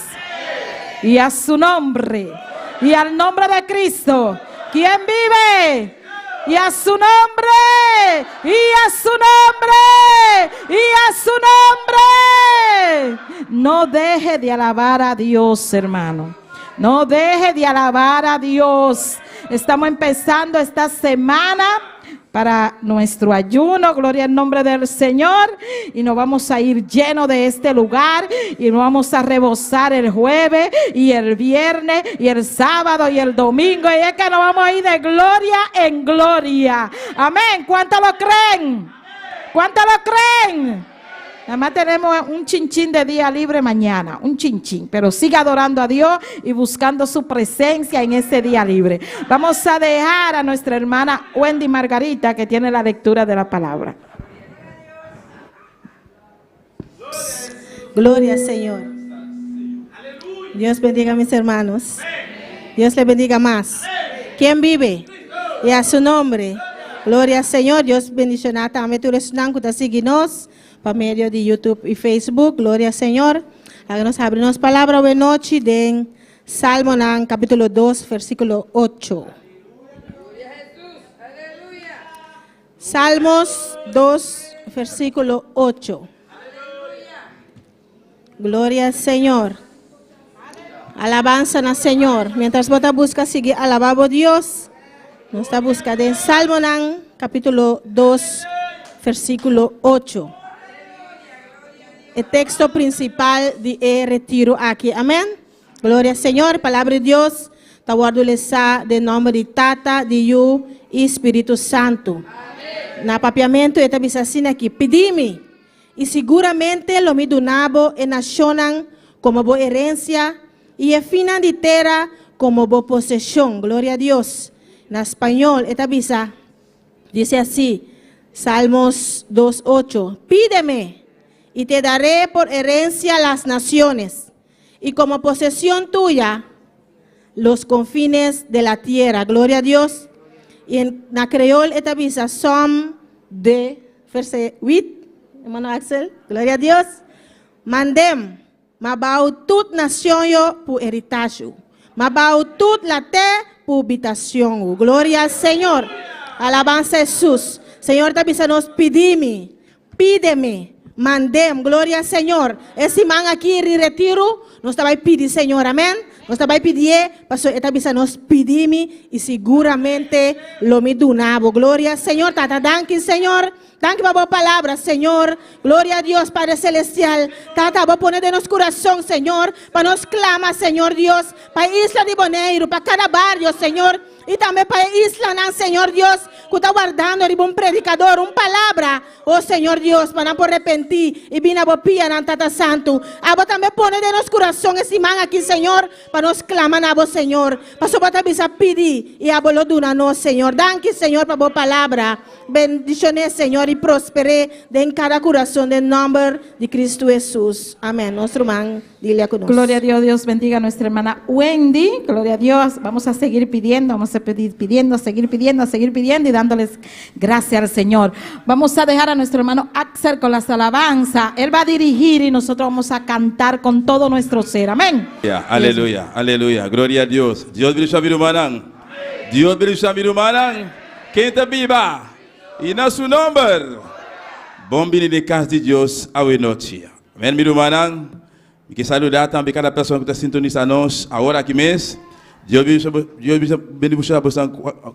Y a su nombre. Y al nombre de Cristo. ¿Quién vive? Y a su nombre. Y a su nombre. Y a su nombre. No deje de alabar a Dios, hermano. No deje de alabar a Dios. Estamos empezando esta semana para nuestro ayuno, gloria al nombre del Señor, y nos vamos a ir lleno de este lugar y nos vamos a rebosar el jueves y el viernes y el sábado y el domingo, y es que nos vamos a ir de gloria en gloria. Amén. ¿Cuánto lo creen? ¿Cuánto lo creen? Nada más tenemos un chinchín de día libre mañana, un chinchín, pero siga adorando a Dios y buscando su presencia en ese día libre. Vamos a dejar a nuestra hermana Wendy Margarita, que tiene la lectura de la palabra. Gloria al Señor. Dios bendiga a mis hermanos. Dios le bendiga más. ¿Quién vive? Y a su nombre. Gloria al Señor. Dios bendiciona tambe tur esnan ku ta sigui nos pa medio di YouTube y Facebook. Gloria al Señor. Laga nos habri nos palabra awe nochi den Salmonan capítulo 2 versículo 8. Salmos 2 versículo 8. Gloria al Señor. Alabanza na Señor. Mientras bo ta busca sigui alaba bo Dios. Nos ta busca den Salmonan capítulo 2 versículo 8. E texto principal di e retiro aki. Amen. Gloria al Señor. Palabra di Dios ta wordo lesa den nomber di Tata, di Yu y Spiritu Santo. Na papiamento e ta bisa asina aki, Pidimi, I siguramente lo mi duna bo e nashonnan komo bo herensia i e finnan di tera komo bo poseshon. Gloria a Dios. Na spañol e ta bisa, Dice así, Salmos dos ocho, Pídeme, y te daré por herencia las naciones, y como posesión tuya los confines de la tierra. Gloria a Dios. Y en, na creol e ta bisa Psalm de verse 8. Hermano Axel, gloria a Dios. Mandem, ma bau tut nacion yo pu heritasio. Ma bau tut la te pu habitacion. Gloria al Señor. Alabanza a Jesús. Señor ta bisa nos pidimi. Pídeme, mandem, gloria al Señor. E siman aki ri retiro, nos ta bai pidi Señor, amen. Nos ta bai pidié, paso e ta bisa nos pidi mi i siguramente lo mi duna bo. Gloria al Señor. Tata, danki Señor. Danki pa bo palabra, Señor. Gloria a Dios, Padre Celestial. Tata, bo pone den nos curason, Señor, pa nos clama, Señor Dios, pa e isla di Boneiru, pa cada bario, Señor. I tambe pa e islanan, Señor Dios, ku ta wardando riba un predikador, un palabra, o Señor Dios, pa nan por repentí i bini na bo pianan, Tata Santu. Abo tambe pone den nos kurason e siman aki, Señor, pa nos klama na bo, Señor, pasobra bo ta bisa pidi i abo lo duna nos, Señor. Danki, Señor, pa bo palabra. Bendishoné, Señor, i prosper'é den kada kurason den nòmber di Kristu Hesus. Amèn. Nos ruman. Dile cu nos. Gloria a Dios, Dios bendiga a nuestra hermana Wendy. Gloria a Dios. Vamos a seguir pidiendo, vamos a pedir pidiendo, seguir pidiendo, seguir pidiendo y dándoles gracias al Señor. Vamos a dejar a nuestro hermano Axel con las alabanzas. Él va a dirigir y nosotros vamos a cantar con todo nuestro ser. Amén. Ya, aleluya, aleluya, gloria a Dios. Dios bendicia mi rumannan. Dios bendicia mi rumannan. Ken ta biba? Y na su nomber. Bon bini den cas di Dios awe nochi. Amen mi rumannan, mi ke saluda tambe kada persona ku ta sintonisa nos awor aki mes. Dios Dios bendiciona bosan,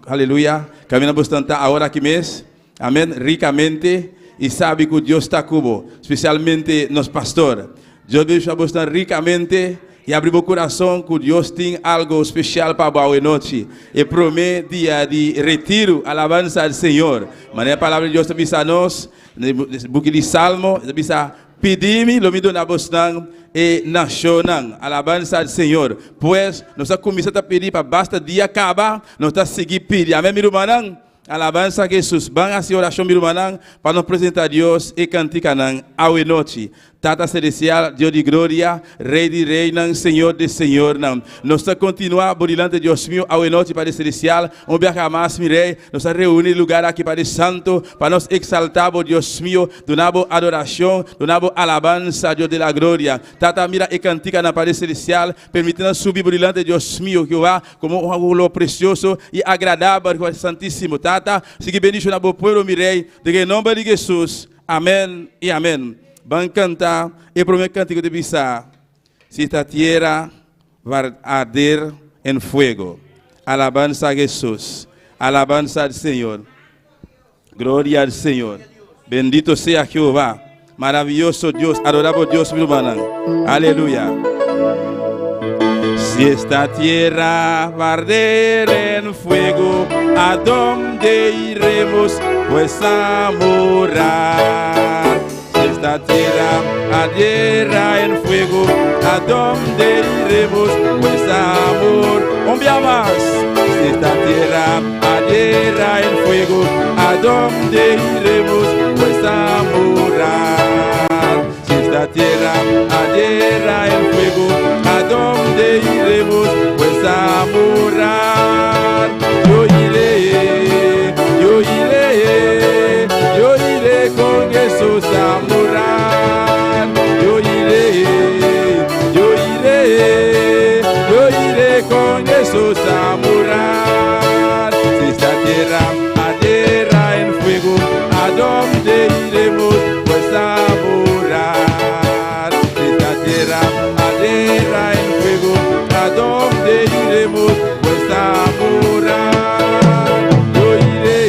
aleluya, kaminda bosan ta awor aki mes. Amen, rikamente. i sabi ku Dios ta ku bo, spesialmente nos pastor. Dios bendishoná bosnan rikamente i abri bo kurason ku Dios tin algo spesial pa bo awe nochi, e promé dia di retiru. Alabansa al Señor! Manera e Palabra di Dios ta bisa nos den buki di Salmo, e ta bisa, Pidi mi, lo mi duna bosnan e nashonnan. Alabansa al Señor! Pues, nos a kuminsá ta pidi pa basta dia kaba, nos ta sigui pidi. Amèn, mi rumannan? Alabansa a Jesus. Ban hasi orashon mi rumannan pa nos presenta Dios e kantikanan awe nochi. Tata Celestial, Dios di gloria, Rey di reynan, Señor di señornan. Nos ta kontinua bo dilanti Dios mio awe nochi Padre Celestial. Un biaha mas mi Rey, nos a reuni e lugar aki Padre Santo pa nos exalta bo Dios mio, duna bo adorashon, duna bo alabansa Dios di la gloria. Tata mira e kantikanan Padre Celestial, permiti nan subi bo dilanti Dios mio Jehová. Como un olor precioso y agradabel Jehová Santísimo. Tata, sigui bendiciona bo pueblo, mi Rey, den e nomber di Jesus. Amen y amen. Ban canta e prome cantico di bisa, Si esta tierra va a arder en fuego. Alabanza a Jesus. Alabanza al Señor. Gloria al Señor. Bendito sea Jehová. Maravilloso Dios, adorabo Dios, mi hermana. Aleluya. Si esta tierra va a arder en fuego, ¿a dónde iremos? Pues a morar. Si esta tierra ardiera en fuego, ¿a dónde iremos? Pues amor. Un día más. Si esta tierra ardiera en fuego, ¿a dónde iremos? Pues a morar. Si esta tierra ardiera en fuego, ¿a dónde iremos? Pues a morar. Yo iré, yo iré, yo iré con Jesús a morar. Yo iré, yo iré, yo iré con Jesús a morar. Si esta tierra ardiera en fuego, ¿a dónde iremos? Pues a morar. Si esta tierra ardiera en fuego, ¿a dónde iremos? Pues a morar. Yo iré,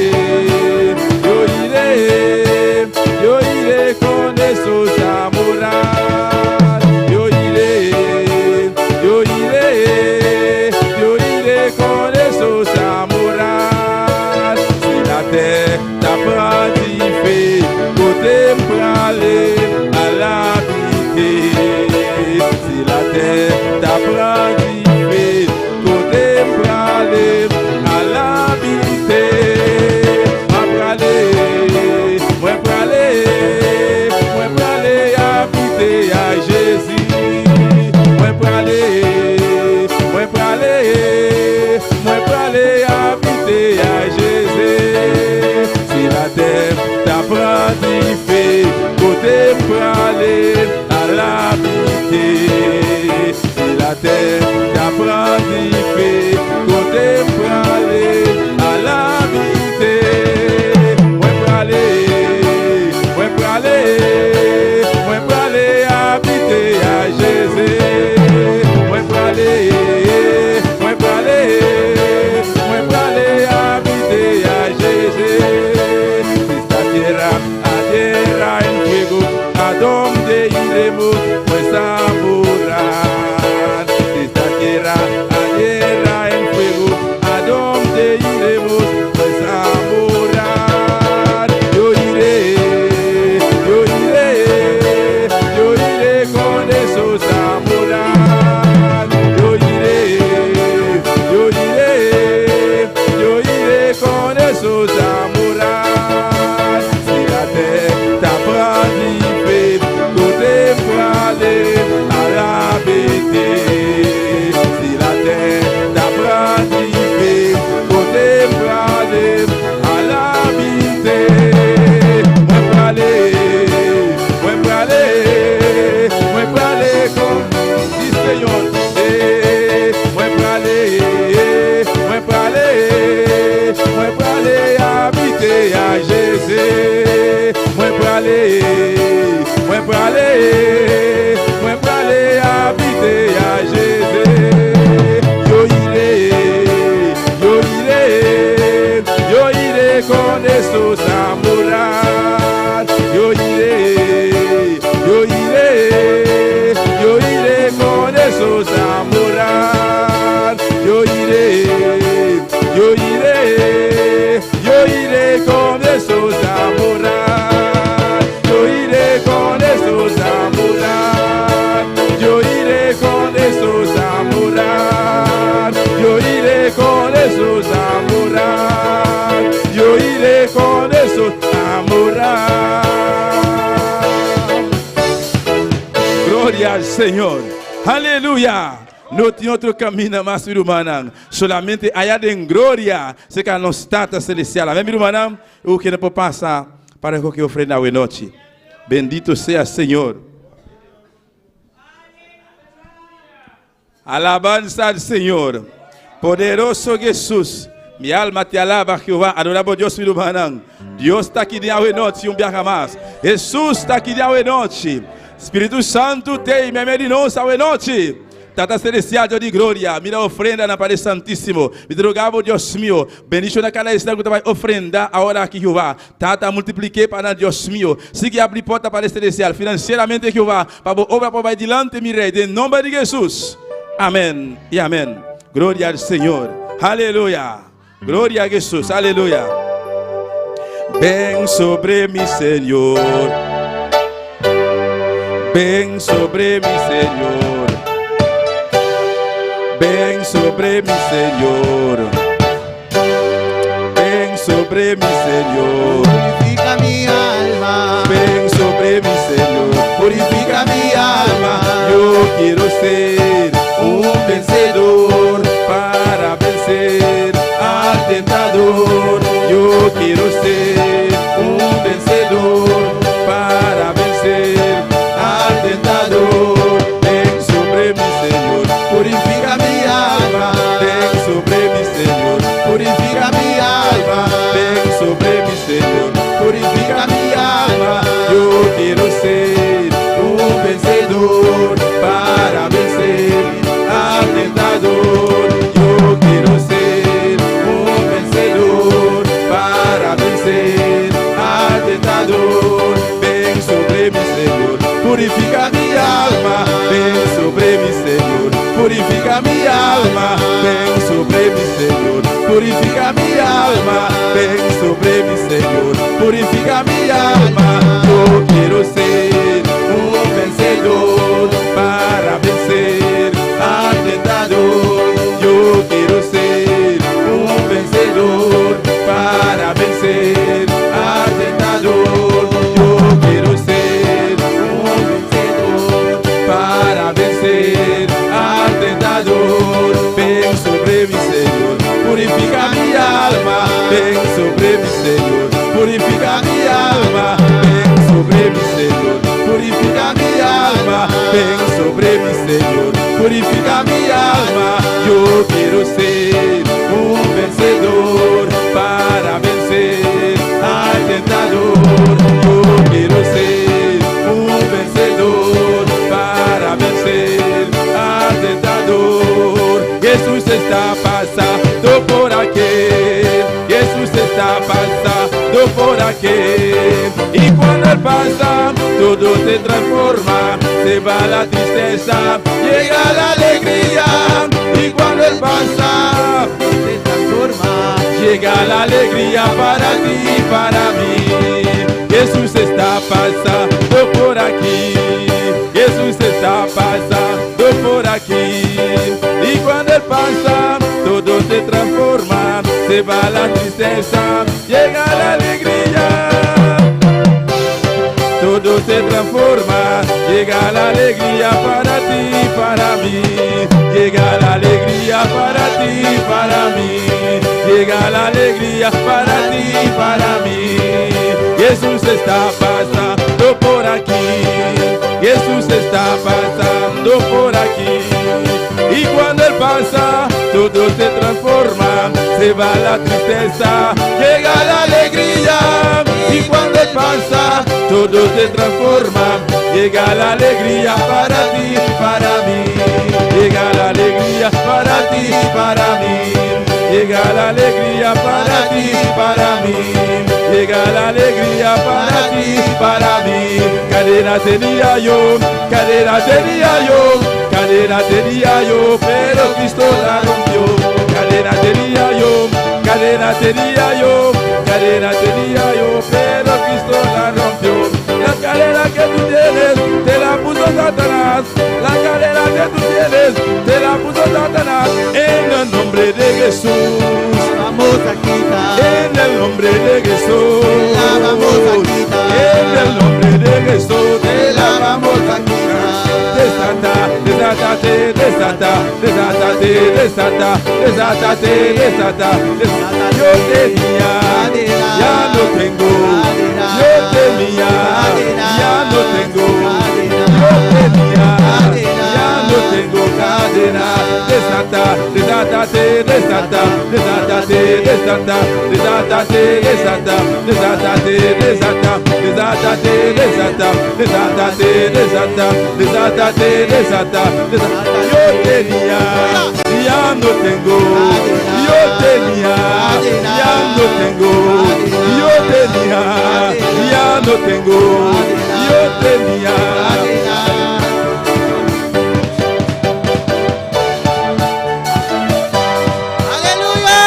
yo iré, yo iré con Jesús a morar. Yo iré, yo iré, yo iré con Jesús a morar. Si latè ta pran dife, kote m prale al abite. Si latè ta pran dife, kote m prale al abite. Mwen prale, mwen prale, mwen prale abite a Jezi. Mwen prale, mwen prale, mwen prale abite a Jezi. Si latè ta pran dife, kote m prale al abite. Si latè ta pran dife, kote m prale al abite. Mwen prale, mwen prale, mwen prale abite a Jezi. Mwen prale, mwen prale, mwen prale abite a Jezi. Si esta tierra ardiera en fuego, ¿a dónde iremos? Pues a morar. Si esta tierra ardiera en fuego, ¿a dónde iremos? Pues a morar. Yo iré, yo iré, yo iré con Jesús a morar. Yo iré, yo iré, yo iré con Jesús a morar. Si latè ta pran dife, kote m prale al abite. Si latè ta pran dife, kote m prale al abite. Mwen prale, mwen prale, mwen prale kon di Señor. Eh, mwen prale, mwen prale, mwen prale abite a Jezi. Mwen prale, mwen prale, mwen prale abite a Jezi. Yo iré, yo iré, yo iré con Jesús a morar. Señor. Aleluya. No tin otro kaminda mas, mi rumannan. Solamente aya den gloria, serka nos Tata Selestial. Amèn, mi rumannan? Ku kende por pasa pa rekohe ofrenda awe nochi. Bendito sea Señor. Alabanza al Señor. Poderoso Jesús. Mi alma te alaba, Jehová. Adora bo Dios, mi rumannan. Dios ta aki di awe nochi un biaha mas. Jesús ta aki di awe nochi. Spiritu Santu t'ei meimei di nos awe nochi. Tata Celestial, Dios di gloria, mira ofrendanan Padre Santísimo. Mi ta roga bo, Dios mio, bendiciona cada esnan cu ta bay ofrenda awor aki, Jehová. Tata, multipliké pa nan, Dios mio. Sigui abri porta, Padre Celestial, financieramente, Jehová, pa bo obra por bay dilanti, mi Rey, den nomber di Jesus. Amén y amén. Gloria al Señor. Aleluya. Gloria a Jesus. Aleluya. Ven sobre mi, Señor. Ven sobre mi, Señor. Ven sobre mi, Señor. Ven sobre mi, Señor. Purifica mi alma. Ven sobre mi, Señor. Purifica mi alma. Yo quiero ser un vencedor para vencer al tentador. Yo quiero ser un vencedor para vencer al tentador. Ven sobre mi, Señor. Purifica mi alma. Ven sobre mi, Señor. Purifica mi alma. Ven sobre mi, Señor. Purifica mi alma. Yo quiero ser un vencedor para vencer al tentador. Yo quiero ser un vencedor para vencer al tentador. Ven sobre mi, Señor. Purifica mi alma. Ven sobre mi, Señor. Purifica mi alma. Ven sobre mi, Señor. Purifica mi alma. Ven sobre mi, Señor. Purifica mi alma. Yo quiero ser un vencedor para vencer al tentador. Yo quiero ser un vencedor para vencer al tentador. Yo quiero ser un vencedor para vencer al tentador. Ven sobre mi, Señor, purifica mi alma. Ven sobre mi, Señor, purifica mi alma. Ven sobre mi, Señor, purifica mi alma. Ven sobre mi, Señor, purifica mi alma. Yo quiero ser un vencedor para vencer al tentador. Yo quiero ser un vencedor para vencer al tentador. Jesús está pasando por aquí. Jesús está pasando por aquí. Y cuando Él pasa, todo se transforma. Se va la tristeza, llega la alegría. Y cuando Él pasa, Se transforma. llega la alegría para ti y para mí. Jesús está pasando por aquí. Jesús está pasando por aquí. Y cuando Él pasa, todo se transforma. Se va la tristeza, llega la alegría. Todo se transforma, llega la alegría para ti y para mí. Llega la alegría para ti y para mí. Llega la alegría para ti y para mí. Jesús está pasando por aquí. Jesús está pasando por aquí. Y cuando Él pasa, todo se transforma. Se va la tristeza, llega la alegría. Y cuando Él pasa, todo se transforma. Llega la alegría para ti, para mí. Llega la alegría para ti, para mí. Llega la alegría para ti, para mí. Llega la alegría para ti, para mí. Cadena tenía yo, cadena tenía yo, cadena tenía yo, pero Cristo la rompió. Cadena tenía yo, cadena tenía yo, cadena tenía yo, pero Cristo la rompió. La cadena que tú tienes, te la puso Satanás. La cadena que tú tienes, te la puso Satanás. En el nombre de Jesús. Vamos a quitar. En el nombre de Jesús. La vamos a quitar. En el nombre de Jesús. Te la vamos a quitar. Desátate, desata, desátate, desata, desátate, desata, desata. Yo tenía, ya no tengo. Yo tenía, ya no tengo. Yo tenía, ya no tengo cadena. Desata, desátate, desata, desátate, desata, desátate, desata, desátate, desata, desátate, desata, desátate, desata, desátate, desata, desata. Yo tenía, ya no tengo. Yo tenía, ya no tengo. Yo tenía, ya no tengo. Yo tenía. Aleluya.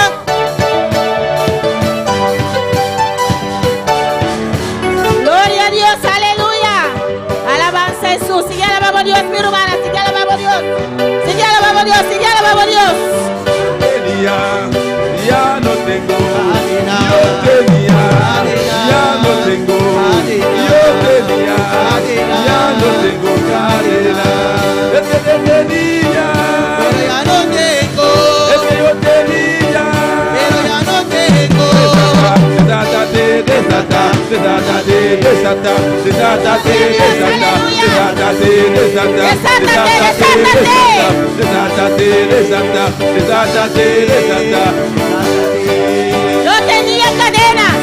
Gloria a Dios, aleluya. Alabanza a Jesús. Sigue alabando a Dios, mi hermana. Sigue alabando a Dios. Sigue alabando a Dios. Sigue alabando a Dios. Tenía, ya no tengo. Yo tenía, ya no tengo. Yo tenía, ya no tengo cadena. Es que yo tenía, Pero ya no tengo. es que yo tenía. Pero ya no tengo. Desátate, desata, desátate, desata, desátate, desata, desátate, desata, Desátate, desátate, desata, desátate, desata. Yo tenía cadenas.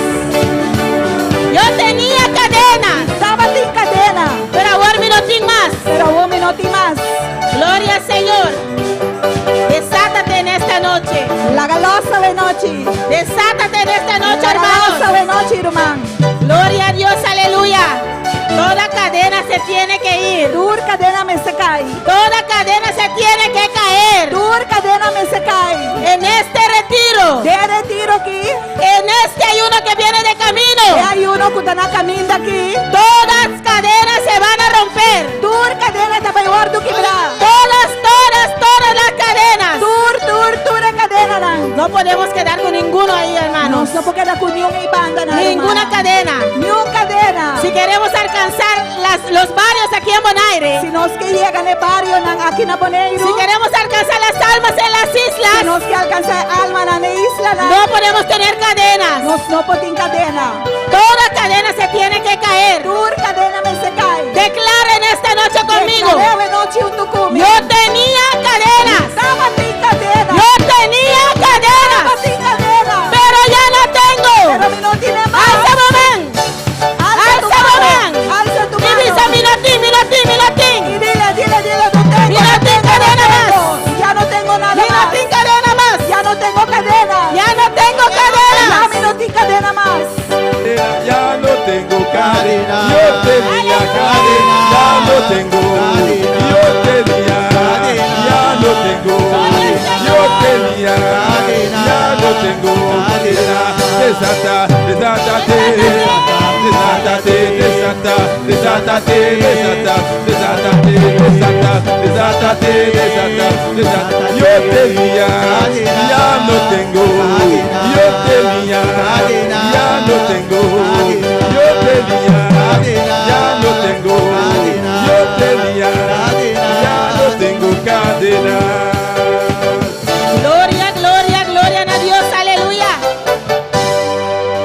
Yo tenía cadenas. Tabatin kadena, Pero awor mi no tin mas. pero awor mi no tin mas. Gloria al Señor. Desátate en esta noche. Laga los awe nochi. Desátate en esta noche, Laga los hermanos. awe nochi, ruman. Gloria a Dios, aleluya. Toda cadena se tiene que ir. Tur kadena mester kai. Toda cadena se tiene que caer. Tur kadena mester kai. En este retiro. Den e retiro aki. En este ayuno que viene de E camino. ayuno ku ta na kaminda aki. Todas cadenas se van a romper. Tur kadena ta bai wòrdu kibrá. Todas, todas, todas las cadenas. Tur, tur, tur kadenanan. No podemos quedar con ninguno ahí, hermanos. Nos no por keda ku ningun ei banda, no, Ninguna ruman. cadena. Ningun kadena. Si queremos alcanzar los barrios aquí en Bonaire, Si nos ke yega na e barionan aki na Boneiru. si queremos alcanzar las almas en las Si islas, nos ke alkansá almanan na islanan. no podemos tener cadenas. Nos no por tin kadena. Toda cadena se tiene que caer. Tur kadena mester kai. Declaren esta noche conmigo. Deklará awe nochi huntu ku mi. Yo tenía cadenas. Tabatin kadena. Yo tenía cadenas. Tabatin kadena. Pero ya no tengo. Pero mi no tin mas. Alza bo man. Alza tu Alza mano. bo man. Alza tu Y mano. dice mi no tin, mi no tin, mi no tin. Y dile, dile, dile, no tengo. Mi no no tin tengo, no kadena tengo. mas. Ya no tengo nada Mi no más. tin kadena mas. Ya no tengo cadena. Ya no tengo Ya cadenas. mi no tin kadena mas. Ya no tengo cadena, yo tenía cadena, ya no tengo, yo tenía, ya no tengo, yo tenía, ya no tengo cadena. Desata, desátate, desátate, desata, desátate, desata, desátate, desata, desátate, desata, desata. Yo tenía, ya no tengo, yo tenía, ya no tengo, yo tenía, ya no tengo, yo tenía, ya no tengo cadena. Gloria, gloria, gloria a Dios, aleluya.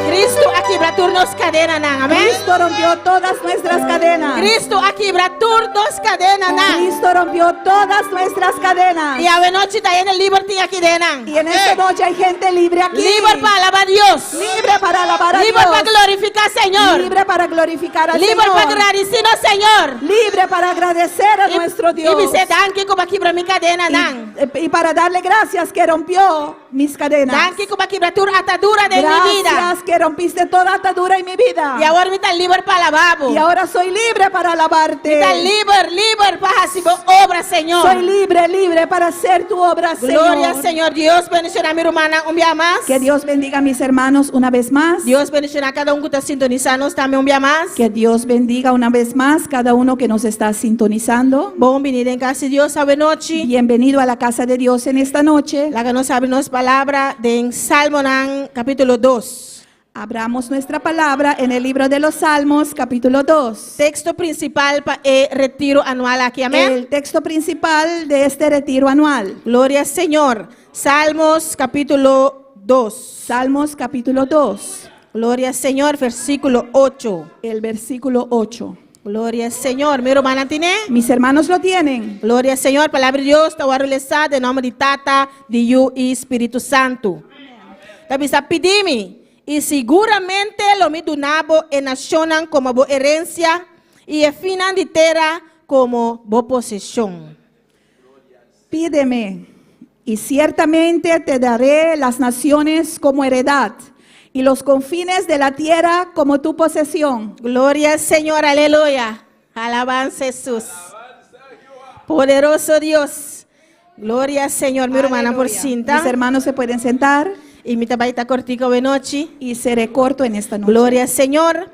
Cristo a kibra tur nos kadenanan, amèn. Cristo rompió todas nuestras cadenas. Cristo a kibra tur nos kadenanan. Cristo rompió todas nuestras cadenas. I awe nochi tin hende liber aki den. Y en esta noche hay gente libre aquí. Liber pa alabá Dios. Libre para alabar a Liber pa Dios. glorifiká Señor. Libre para glorificar al Liber pa Señor. gradisí nos Señor. Libre para agradecer a nuestro Dios. I bis'é danki ku b'a kibra mi kadenanan. Y para darle gracias que rompió mis cadenas. Danki ku b'a kibra tur atadura den mi bida. Gracias que rompiste toda atadura en mi vida. I awor mi ta liber pa alabá bo. Y ahora soy libre para alabarte. Mi ta liber, liber pa hasi bo obra, Señor. Soy libre, libre para hacer tu obra, Gloria Señor. al Señor. Dios bendishoná mi rumannan un bia mas. Que Dios bendiga a mis hermanos una vez más. Dios bendishoná kada un ku ta sintonisando tambe un bia mas. Que Dios bendiga una vez más cada uno que nos está sintonizando. Bon biní na kas di Dios awe nochi. Bienvenido a la casa de Dios en esta noche. Laga nos habri nos palabra den Salmonan kapítulo 2. Abramos nuestra palabra en el libro de los Salmos, capítulo 2. Teksto prinsipal pa e retiro anual aki, amèn? El texto principal de este retiro anual. Gloria Señor. Salmos kapítulo 2. Salmos capítulo 2, Gloria Señor, versíkulo 8. el versículo 8. Gloria Señor. Mi rumannan tin'é? Mis hermanos lo tienen. Gloria Señor. Palabra di Dios ta wòrdu lesá den nòmber di Tata, di Yu i Spiritu Santu. Ta bisa, Pidi mi, i siguramente lo mi duna bo e nashonnan komo bo herensia i e finnan di tera komo bo poseshon. Pídeme, y ciertamente te daré las naciones como heredad, y los confines de la tierra como tu posesión. Gloria Señor, aleluya. Alabansa Hesus. Poderoso Dios. Gloria Señor. Mi rumannan por Aleluya. sinta. Mis hermanos se pueden sentar I mi ta bai ta kortiko awe nochi. y seré corto en esta noche. Gloria Señor.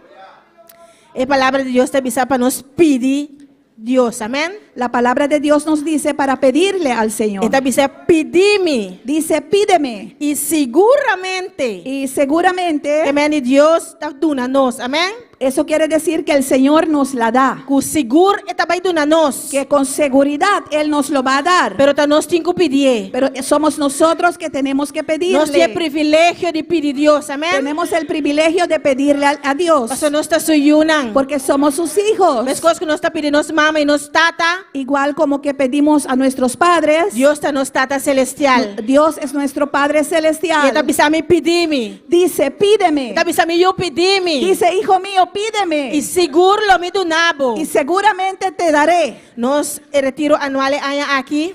E palabra di Dios ta bisa pa nos pidi Dios. Amèn. La palabra de Dios nos dice para pedirle al Señor. E ta bisa pidi mi. Dice, pídeme. I siguramente. Y seguramente Amèn. Dios ta duna nos. Amèn. Eso quiere decir que el Señor nos la da. Ku sigur e ta bai duna nos. Que con seguridad Él nos lo va a dar. Pero ta nos tin ku pidié. Pero somos nosotros que tenemos que Nos tin e pedirle. privilegio di pidi Dios. Amèn. Tenemos el privilegio de pedirle a Dios. Paso nos ta su yunan. Porque somos sus hijos. Meskos ku nos ta pidi nos mama i nos tata. Igual como que pedimos a nuestros padres. Dios ta nos Tata Selestial. Dios es nuestro Padre I e ta Celestial. bisa mi pidi mi. Dice, pídeme. E ta bisa mi yu pidi mi. Dice, hijo mío, pídeme. I sigur lo mi duna bo. Y seguramente te daré. Nos retiro anual e aña aki.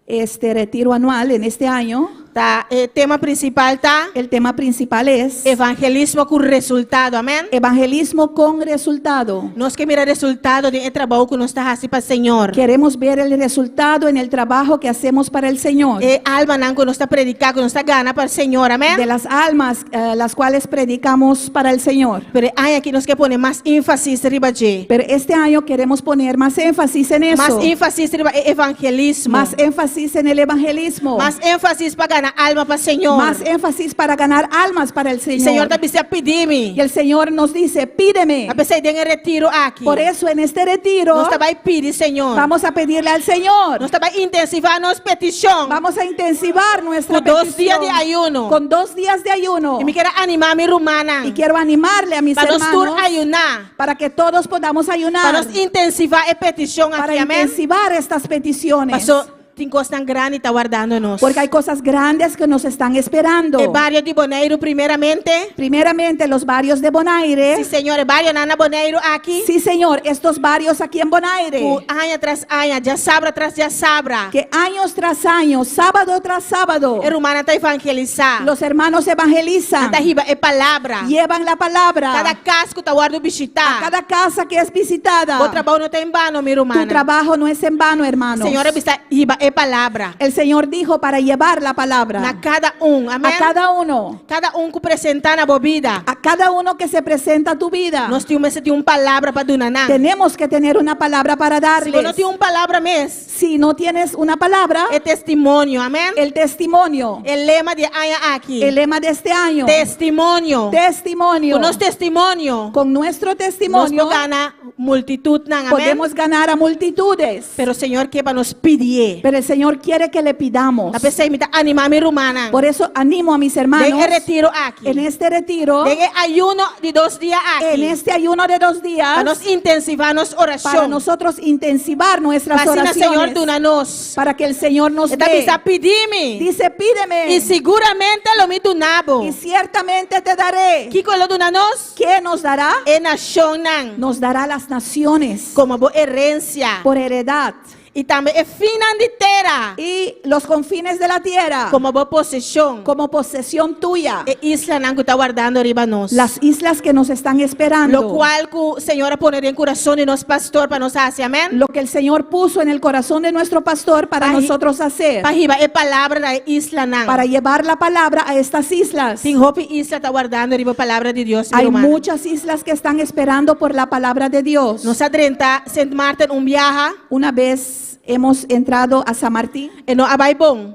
Este retiro anual en este año, Ta e tema prinsipal ta el tema principal es evangelismo ku resultado. Amèn. evangelismo con resultado. Nos ke mira resultado den e trabou ku nos ta hasi pa Señor. Queremos ver el resultado en el trabajo que hacemos para el Señor. E almanan ku nos ta prediká, ku nos ta gana pa Señor. Amèn. De las almas eh, las cuales predicamos para el Señor. Pero e aña aki nos ke pone mas énfasis riba dje. Pero este año queremos poner más énfasis en Mas eso. énfasis riba e evangelismo. Más énfasis en el evangelismo. Mas énfasis pa gana alma pa Señor. Más énfasis para ganar almas para el Señor Señor. ta bisa pidi mi. Y el Señor nos dice, pídeme. P'esei den e retiro aki. Por eso en este retiro Nos ta bai pidi Señor. vamos a pedirle al Señor. Nos ta bai intensivá nos petishon. Vamos a intensivar nuestra Ku dos dia petición di ayuno. Con dos días de ayuno. I mi ke animá mi rumannan. Y quiero animarle a mis Pa nos tur hermanos ayuná. para que todos podamos ayunar. Pa nos intensivá e petishon Para aki. Amèn. intensivar estas peticiones. Paso tin kosnan grandi ta wardando nos. Porque hay cosas grandes que nos están esperando. E bario di Boneiru primeramente. Primeramente, los barrios de Bonaire. Sí, Señor, e barionan na Boneiru aki. Sí, Señor, estos barrios aquí en Bonaire. Ku aña tras aña, djasabra tras djasabra. Que años tras años, sábado tras sábado, E rumannan ta evangelisá. los hermanos evangelizan. Ta hiba e palabra. Llevan la palabra. Kada kas ku ta wòrdu bishitá. A cada casa que es visitada. Bo trabou no ta en vano, mi ruman. Tu trabajo no es en vano, hermano. Señor a bisa hiba e palabra. El Señor dijo para llevar la palabra. Na kada un. Amèn. A cada uno. Kada un ku presentá na bo bida. A cada uno que se presenta a tu vida. Nos tin mester tin un palabra pa duna nan. Tenemos que tener una palabra para Si bo no darles. tin un palabra mes. Si no tienes una palabra. E testimonio. Amèn. El testimonio. E lema di e aña aki. El lema de este año. Testimonio. Testimonio. Ku nos testimonio. Con nuestro testimonio. Nos por gana multitutnan. Amèn. Podemos ganar a multitudes. Pero Señor ke pa nos pidié. Pero el Señor quiere que le pidamos. P'esei mi ta animá mi rumannan. Por eso animo a mis hermanos. Den e retiro aki. En este retiro. Den e ayuno di dos dia aki. En este ayuno de dos días. Pa nos intensivá nos orashon. Para nosotros intensivar nuestras Pa asina oraciones. Señor duna nos. Para que el Señor nos E ta dé. bisa pidi mi. Dice, pídeme. I siguramente lo mi duna bo. Y ciertamente te daré. Kiko e lo duna nos? Qué nos dará? E nashonnan. Nos dará las naciones. Komo bo herensia. Por heredad. I tambe e finnan di tera. Y los confines de la tierra. Komo bo poseshon. Como posesión tuya. E islanan ku ta wardando riba nos. Las islas que nos están esperando. Lokual ku Señor a pone den kurason di nos pastor pa nos hasi. Amèn. Lo que el Señor puso en el corazón de nuestro pastor para nosotros hacer. Pa hiba e palabra na e islanan. Para llevar la palabra a estas islas. Tin hopi isla ta wardando riba palabra di Dios. Hay muchas islas que están esperando por la palabra de Dios. Nos a drenta Sint Maarten un biaha. Una vez hemos entrado a San Martín. E no a bai bon.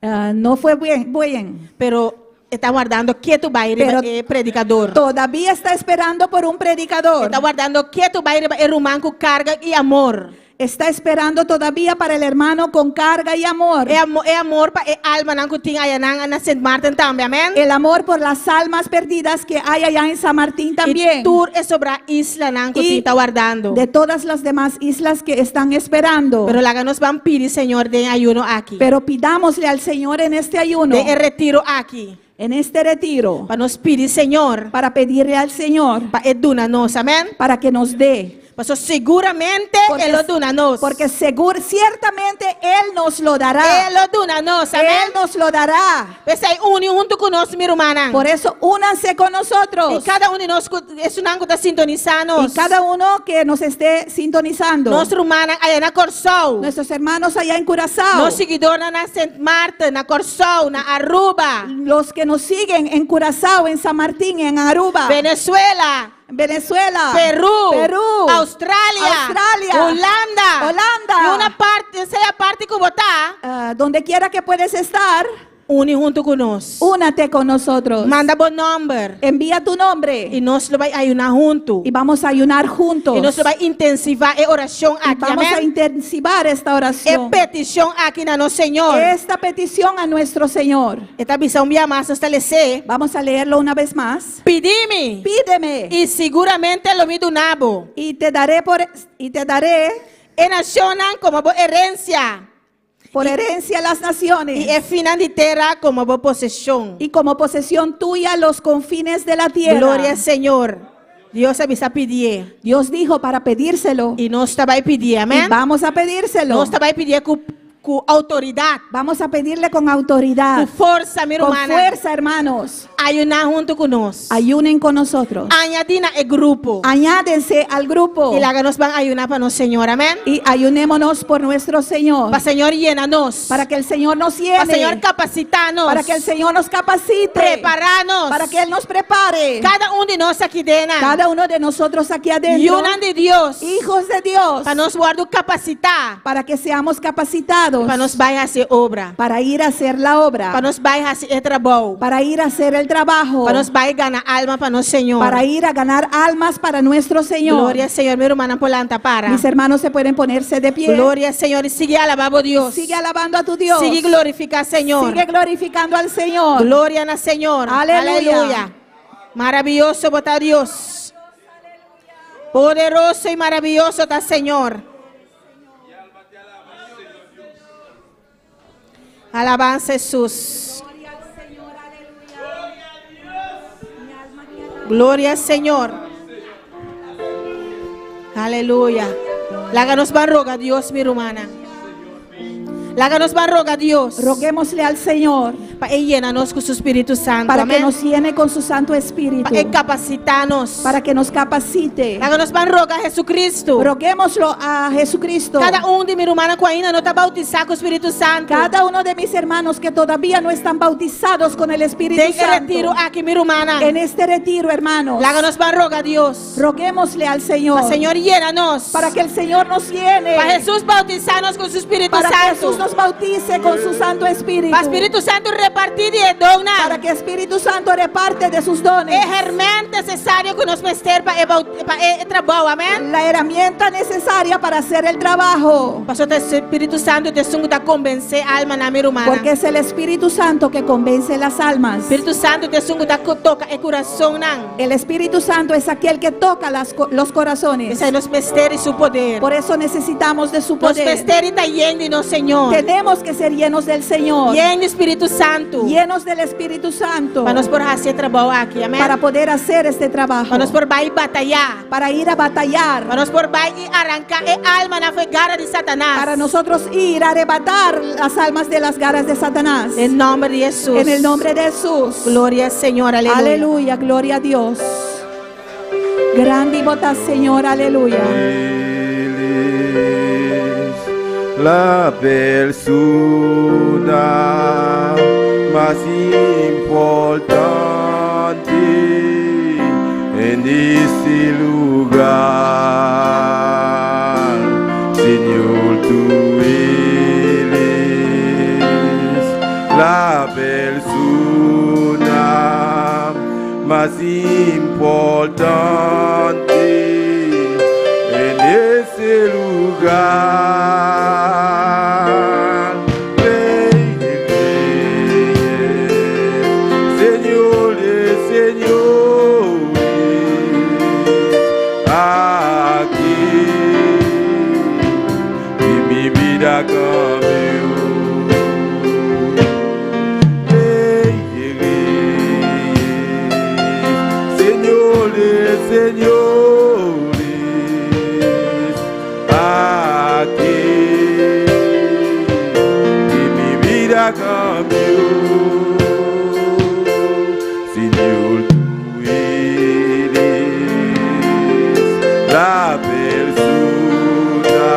Ah, no fue bien, bien. Pero E ta wardando ketu bai riba Pero e predikador. Todavía está esperando por un E predicador. ta wardando ketu bai riba e ruman ku karga i amor. Está esperando todavía para el hermano con carga y amor. E amor, e amor pa e almanan ku tin ayanan na Sint Maarten tambe, amèn? El amor por las almas perdidas que hay allá en San Martín I también. tur e sobrá islanan ku Y tin ta wardando. De todas las demás islas que están esperando. Pero laga nos ban pidi Señor den ayuno aki. Pero pidámosle al Señor en este ayuno, Den e retiro aki. en este retiro, Pa nos pidi Señor para pedirle al Señor pa E duna nos, amèn? para que nos dé. Paso siguramente E lo duna nos. Porque seguro, ciertamente Él nos lo dará. E lo duna nos, amèn? Él nos lo dará. P'esei uni huntu ku nos, mi rumannan. Por eso únanse con I nosotros. kada un di nos ku esunnan ku ta sintonisá nos. Y cada uno que nos esté sintonizando. Nos rumannan aya na Kòrsou. Nuestros hermanos allá en Curazao. Nos siguidónan na Sint Maarten, na Kòrsou, na Aruba. Los que nos siguen en Curazao, en San Martín, en Aruba, Venezuela, Venezuela, Perú, Perú, Australia, Australia, Hulanda, Holanda. I una parti, sea parti ku bo ta, ah, donde quiera que puedes estar, uni huntu ku nos. únate con nosotros. Manda bo nòmber. Envía tu nombre I nos lo bai ayuná huntu. y vamos a ayunar juntos. I nos lo bai intensivá e orashon Y aki. vamos a Amèn? intensivar esta E oración. petishon aki na nos Señor. Esta petición a nuestro Señor. E ta bisa un bia mas, nos ta les'é. Vamos a leerlo una vez más. Pidi mi. Pídeme I siguramente lo mi duna bo. y te daré por y te daré E nashonnan komo bo herensia. por herencia las naciones. I e finnan di tera komo bo poseshon. Y como posesión tuya los confines de la tierra. Gloria Señor. Dios a bisa pidié. Dios dijo para pedírselo. I nos ta bai pidié, Y amèn? vamos a pedírselo. Nos ta bai pidié ku, ku outoridat, Vamos a pedirle con ku autoridad, forsa, mi con rumannan. fuerza, hermanos. Ayuná huntu ku nos. Ayunen con nosotros. Añadí na e grupo. Añádense al grupo I laga nos ban ayuná pa nos Señor, amèn? y ayunémonos por nuestro Señor. Pa Señor yena nos. Para que el Señor nos Pa llene. Señor kapasitá nos. Para que el Señor nos capacite. Prepará nos. Para que Él nos prepare. Kada un di nos aki den. Cada uno de nosotros aquí adentro. Yunan di Dios. Hijos de Dios. Pa nos wòrdu kapasitá. Para que seamos capacitados. Pa nos bai hasi obra. Para ir a hacer la obra. Pa nos bai hasi e trabou. Para ir a hacer el trabajo. Pa nos bai gana alma pa nos Señor. Para ir a ganar almas para nuestro Señor. Gloria Señor. Mi rumannan por lanta para. Mis hermanos se pueden ponerse de pie. Gloria Señor. I sigui alabá bo Dios. Sigue alabando a tu Dios. Sigui glorifiká Señor. Sigue glorificando al Señor. Gloria na Señor. Aleluya. Aleluya. Maravioso bo ta Dios. Poderoso i maravioso ta Señor. Alabansa Hesus. Gloria Señor. Aleluya. Laga nos ban roga Dios, mi rumannan. Laga nos ban roga Dios. Roguémosle al Señor Pa E yena nos ku su Spiritu Santu. para que Amèn. nos llene con su Santo Espíritu. Pa E kapasitá nos. Para que nos capacite. Laga nos ban roga Jesucristo. Roguémoslo a Jesucristo. Kada un di mi rumannan ku ainda no ta boutisá ku Spiritu Santu. Cada uno de mis hermanos que todavía no están bautizados con el Espíritu Den e retiro Santo. aki, mi rumannan. En este retiro, hermanos, Laga nos ban roga Dios. roguémosle al Señor. Pa Señor yena nos. Para que el Señor nos llene. Pa Hesus boutisá nos ku su Spiritu Para que Santu. Jesús nos bautice con su Santo Espíritu. Pa Spiritu Santu repartí di e donnan. Para que Espíritu Santo reparte de sus dones. E hèrmènt nesesario ku nos mester pa e pa e trabou, amèn? La herramienta necesaria para hacer el trabajo. Pasobra ta Spiritu Santu ta esun ku ta konvensé almanan, mi rumannan. Porque es el Espíritu Santo que convence las almas. Spiritu Santu ta esun ku ta toka e kurasonnan. El Espíritu Santo es aquel que toca las los corazones. P'esei nos mester di su poder. Por eso necesitamos de su Nos poder. mester di ta yen di nos Señor. Tenemos que ser llenos del Señor. Yen di Spiritu Santu. Llenos del Espíritu Santo. Pa nos por hasi e trabou aki, amèn? Para poder hacer este trabajo. Pa nos por bai batayá. Para ir a batallar. Pa nos por bai i aranká e almanan for di gara di Satanas. Para nosotros ir a arrebatar las almas de las garras de Satanás. Den nòmber di Hesus. En el nombre de Jesús. Gloria Señor, aleluya. Aleluya, gloria a Dios. Grandi bo ta, Señor, aleluya. Él es la persona más importante en este lugar. Señor, tú eres la persona. Mas importante en ese lugar. Rey de reyes, Señor de señores, aquí y mi vida cambió. Rey de reyes, Señor de señores, aquí y mi vida cambió. Señor, tú eres la persona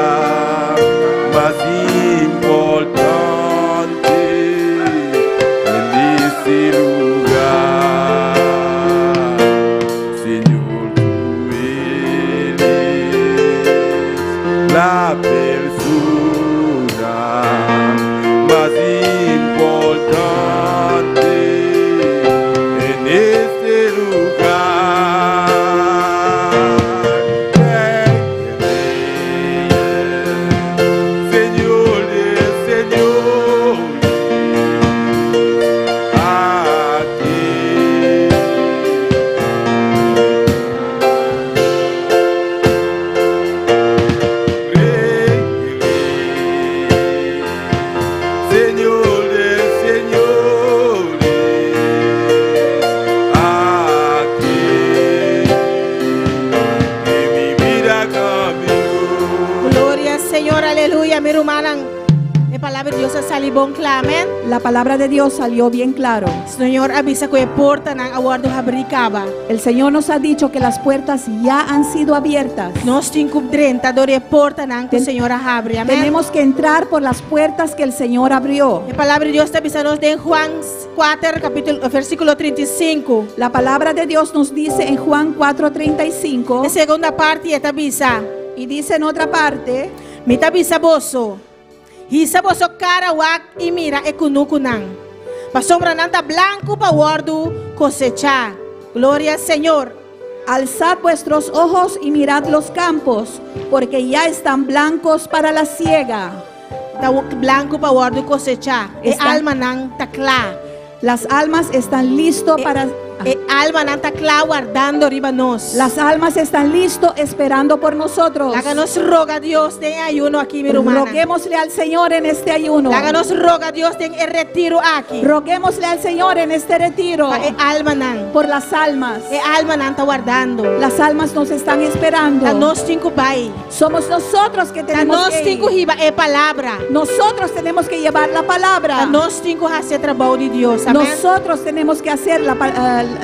más importante en este lugar. Señor, tú eres la persona más importante en este lugar. Rey de reyes, Señor de señores, aquí. Rey de reyes, Señor de señores, aquí que mi vida cambió. Gloria al Señor, aleluya. Mi rumannan, e palabra di Dios a sali bon kla, amèn. La palabra de Dios salió bien claro. Señor a bisa ku e portanan a wòrdu habrí kaba. El Señor nos ha dicho que las puertas ya han sido abiertas. Nos tin ku drenta dor e portanan ku Señor a habri, amèn. Tenemos que entrar por las puertas que el Señor abrió. E palabra di Dios ta bisa nos den Juan 4, kapítulo, versíkulo 35. La palabra de Dios nos dice en Juan 4:35 E segundo parti e ta bisa. y dice en otra parte, Mi ta bisa boso. Hisa boso kara wak i mira e kunukunan. Pasobra nan ta blanku pa wòrdu kosechá. Gloria al Señor. Alzad vuestros ojos y mirad los campos, porque ya están blancos para la siega. Ta blanku pa wòrdu kosechá. E almanan ta kla. Las almas están listos para E almanan ta kla wardando riba nos. Las almas están listos esperando por nosotros. Laga nos roga Dios den ayuno aki, mi ruman. Roguémosle al Señor en este ayuno. Laga nos roga Dios den e retiro aki. Roguémosle al Señor en este retiro. Pa e almanan. Por las almas. E almanan ta wardando. Las almas nos están esperando. Ta nos tin ku bai. Somos nosotros que Ta tenemos nos que tin ku ir. hiba e palabra. Nosotros tenemos que llevar la palabra. Ta nos tin ku hasi trabou di Dios. Amèn. Nosotros tenemos que hacer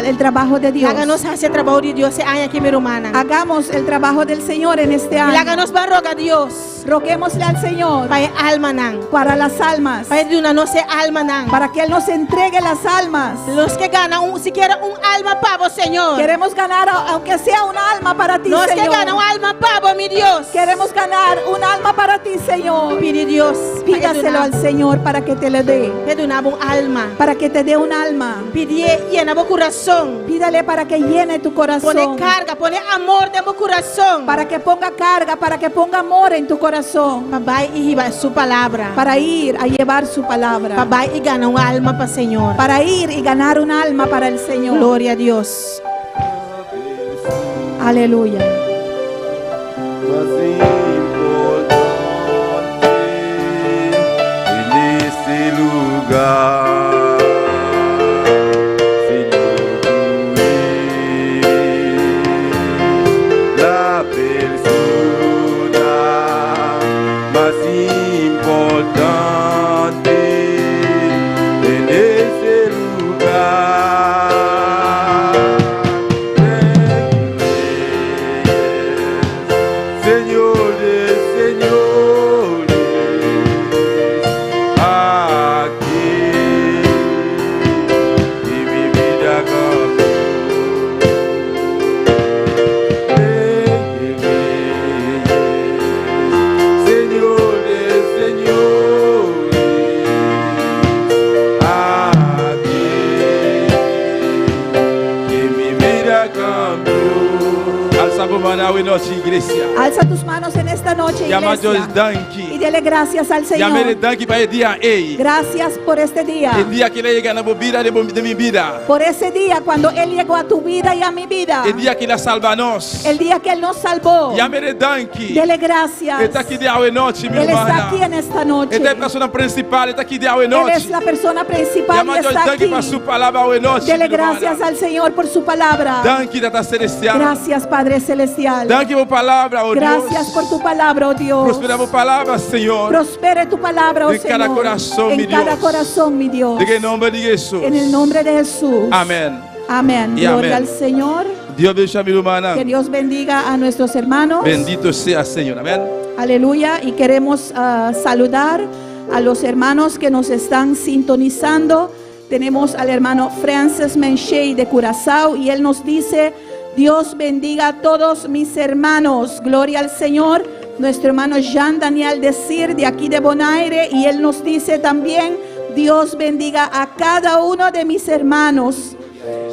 el trabajo de Dios. Laga nos hasi trabou di Dios e aña aki, mi ruman. Hagamos el trabajo del Señor en este año. Laga nos ban roga Dios. Roguémosle al Señor Pa e almanan. Para las almas. Pa E duna nos e almanan. Para que Él nos entregue las almas. Nos ke gana un, sikiera un alma pa bo, Señor. Queremos ganar, aunque sea un alma para ti, Nos ke Señor. gana un alma pa bo, mi Dios. Queremos ganar un alma para ti, Señor. Pidi Dios. Pídaselo al Señor para que te le dé. P'e duna bo un alma. Para que te dé un alma. Pidié yena bo kurason. Pídale para que llene tu corazón. Pone karga, pone amor den bo kurason. Para que ponga carga, para que ponga amor en tu corazón. Pa bai i hiba su palabra. Para ir a llevar su palabra. Pa bai i gana un alma pa Señor. Para ir y ganar un alma para el Señor. Gloria na Dios. Aleluya. Más importante en este lugar. Señor, tú eres la persona más importante en este lugar. Rey de reyes, Señor de señores, aquí. man anochi, iglesia. Alza tus manos en esta noche, Yama Dios iglesia. Y danki. dele gracias al Yam'é Señor. danki pa e dia ei. Gracias por este día. E dia ku el a yega na bo bida, den mi bida. Por ese día cuando Él llegó a tu vida y a mi vida. E dia ku el a salba nos. El día que Él nos salvó. Yam'é danki. Dele gracias. E ta aki anochi, mi Él ruman. está aquí en esta noche. E ta e persona prinsipal, e ta aki Él anochi. es la persona principal Yama y Dios está danki aquí. pa su palabra anochi. Dele mi ruman. gracias al Señor por su palabra. Danki, Tata Selestial. Gracias, Padre Celestial. Danki pa bo palabra, oh Gracias Dios. por tu palabra, oh Dios. Prosperá bo palabra, Señor. Prospere tu palabra, oh En Señor. kada kurason, En mi cada Dios. corazón, mi Dios. Den nòmber di Hesus. En el nombre de Jesús. Amèn. Amén. Y Gloria amén. al Señor. Dios bendishoná mi ruman. Que Dios bendiga a nuestros hermanos. Bendito sea, Señor. Amèn. Aleluya. Y queremos saludar a los hermanos que nos están sintonizando. Tenemos al hermano Francis Menchey de Curazao y él nos dice, Dios bendiga a todos mis hermanos. Gloria al Señor. Nuestro hermano Jean Daniel Decir de aquí de Bonaire y él nos dice también, Dios bendiga a cada uno de mis hermanos.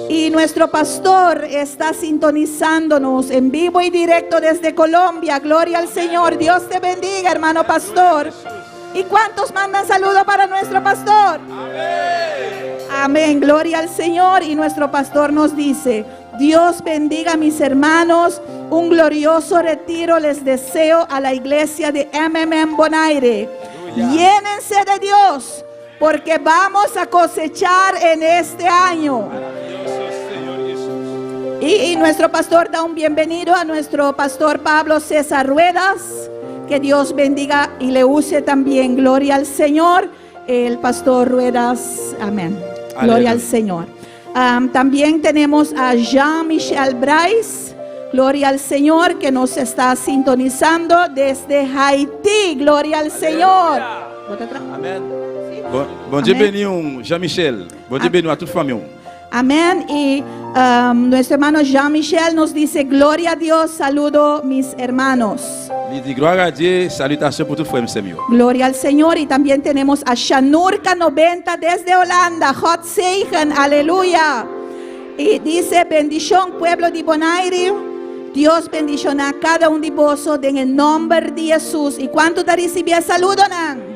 Y nuestro pastor está sintonizándonos en vivo y directo desde Colombia. Gloria al Señor. Dios te bendiga, hermano pastor. ¿Y cuántos mandan saludo para nuestro pastor? Amén. Gloria al Señor. Y nuestro pastor nos dice, Dios bendiga a mis hermanos. Un glorioso retiro les deseo a la iglesia de MMM Bonaire. Llénense de Dios, porque vamos a cosechar en este año. Maravilloso Señor Jesús. Y nuestro pastor da un bienvenido a nuestro pastor Pablo César Ruedas. Que Dios bendiga y le use también. Gloria al Señor. El pastor Ruedas. Amén. Gloria Aleluya. al Señor. También tenemos a Jean-Michel Bryce. Gloria al Señor que nos está sintonizando desde Haití. Gloria al Señor. Bota atrás. Amèn. Bon, Bondye Amèn. beni w, Jean-Michel. Bondye beni w ak tout fanmi. Amén. Y nuestro hermano Jean-Michel nos dice, gloria a Dios, saludo mis hermanos. Li di glwa a Dye, salitasyon pou tout frè m yo. Gloria al Señor. Y también tenemos a Shanurka 90 desde Holanda. God zegen, aleluya. Y dice, bendición pueblo de Bonaire. Dios bendiciona a cada un di boso en el nombre de Jesús. ¿Y cuánto te recibe saludo, nan?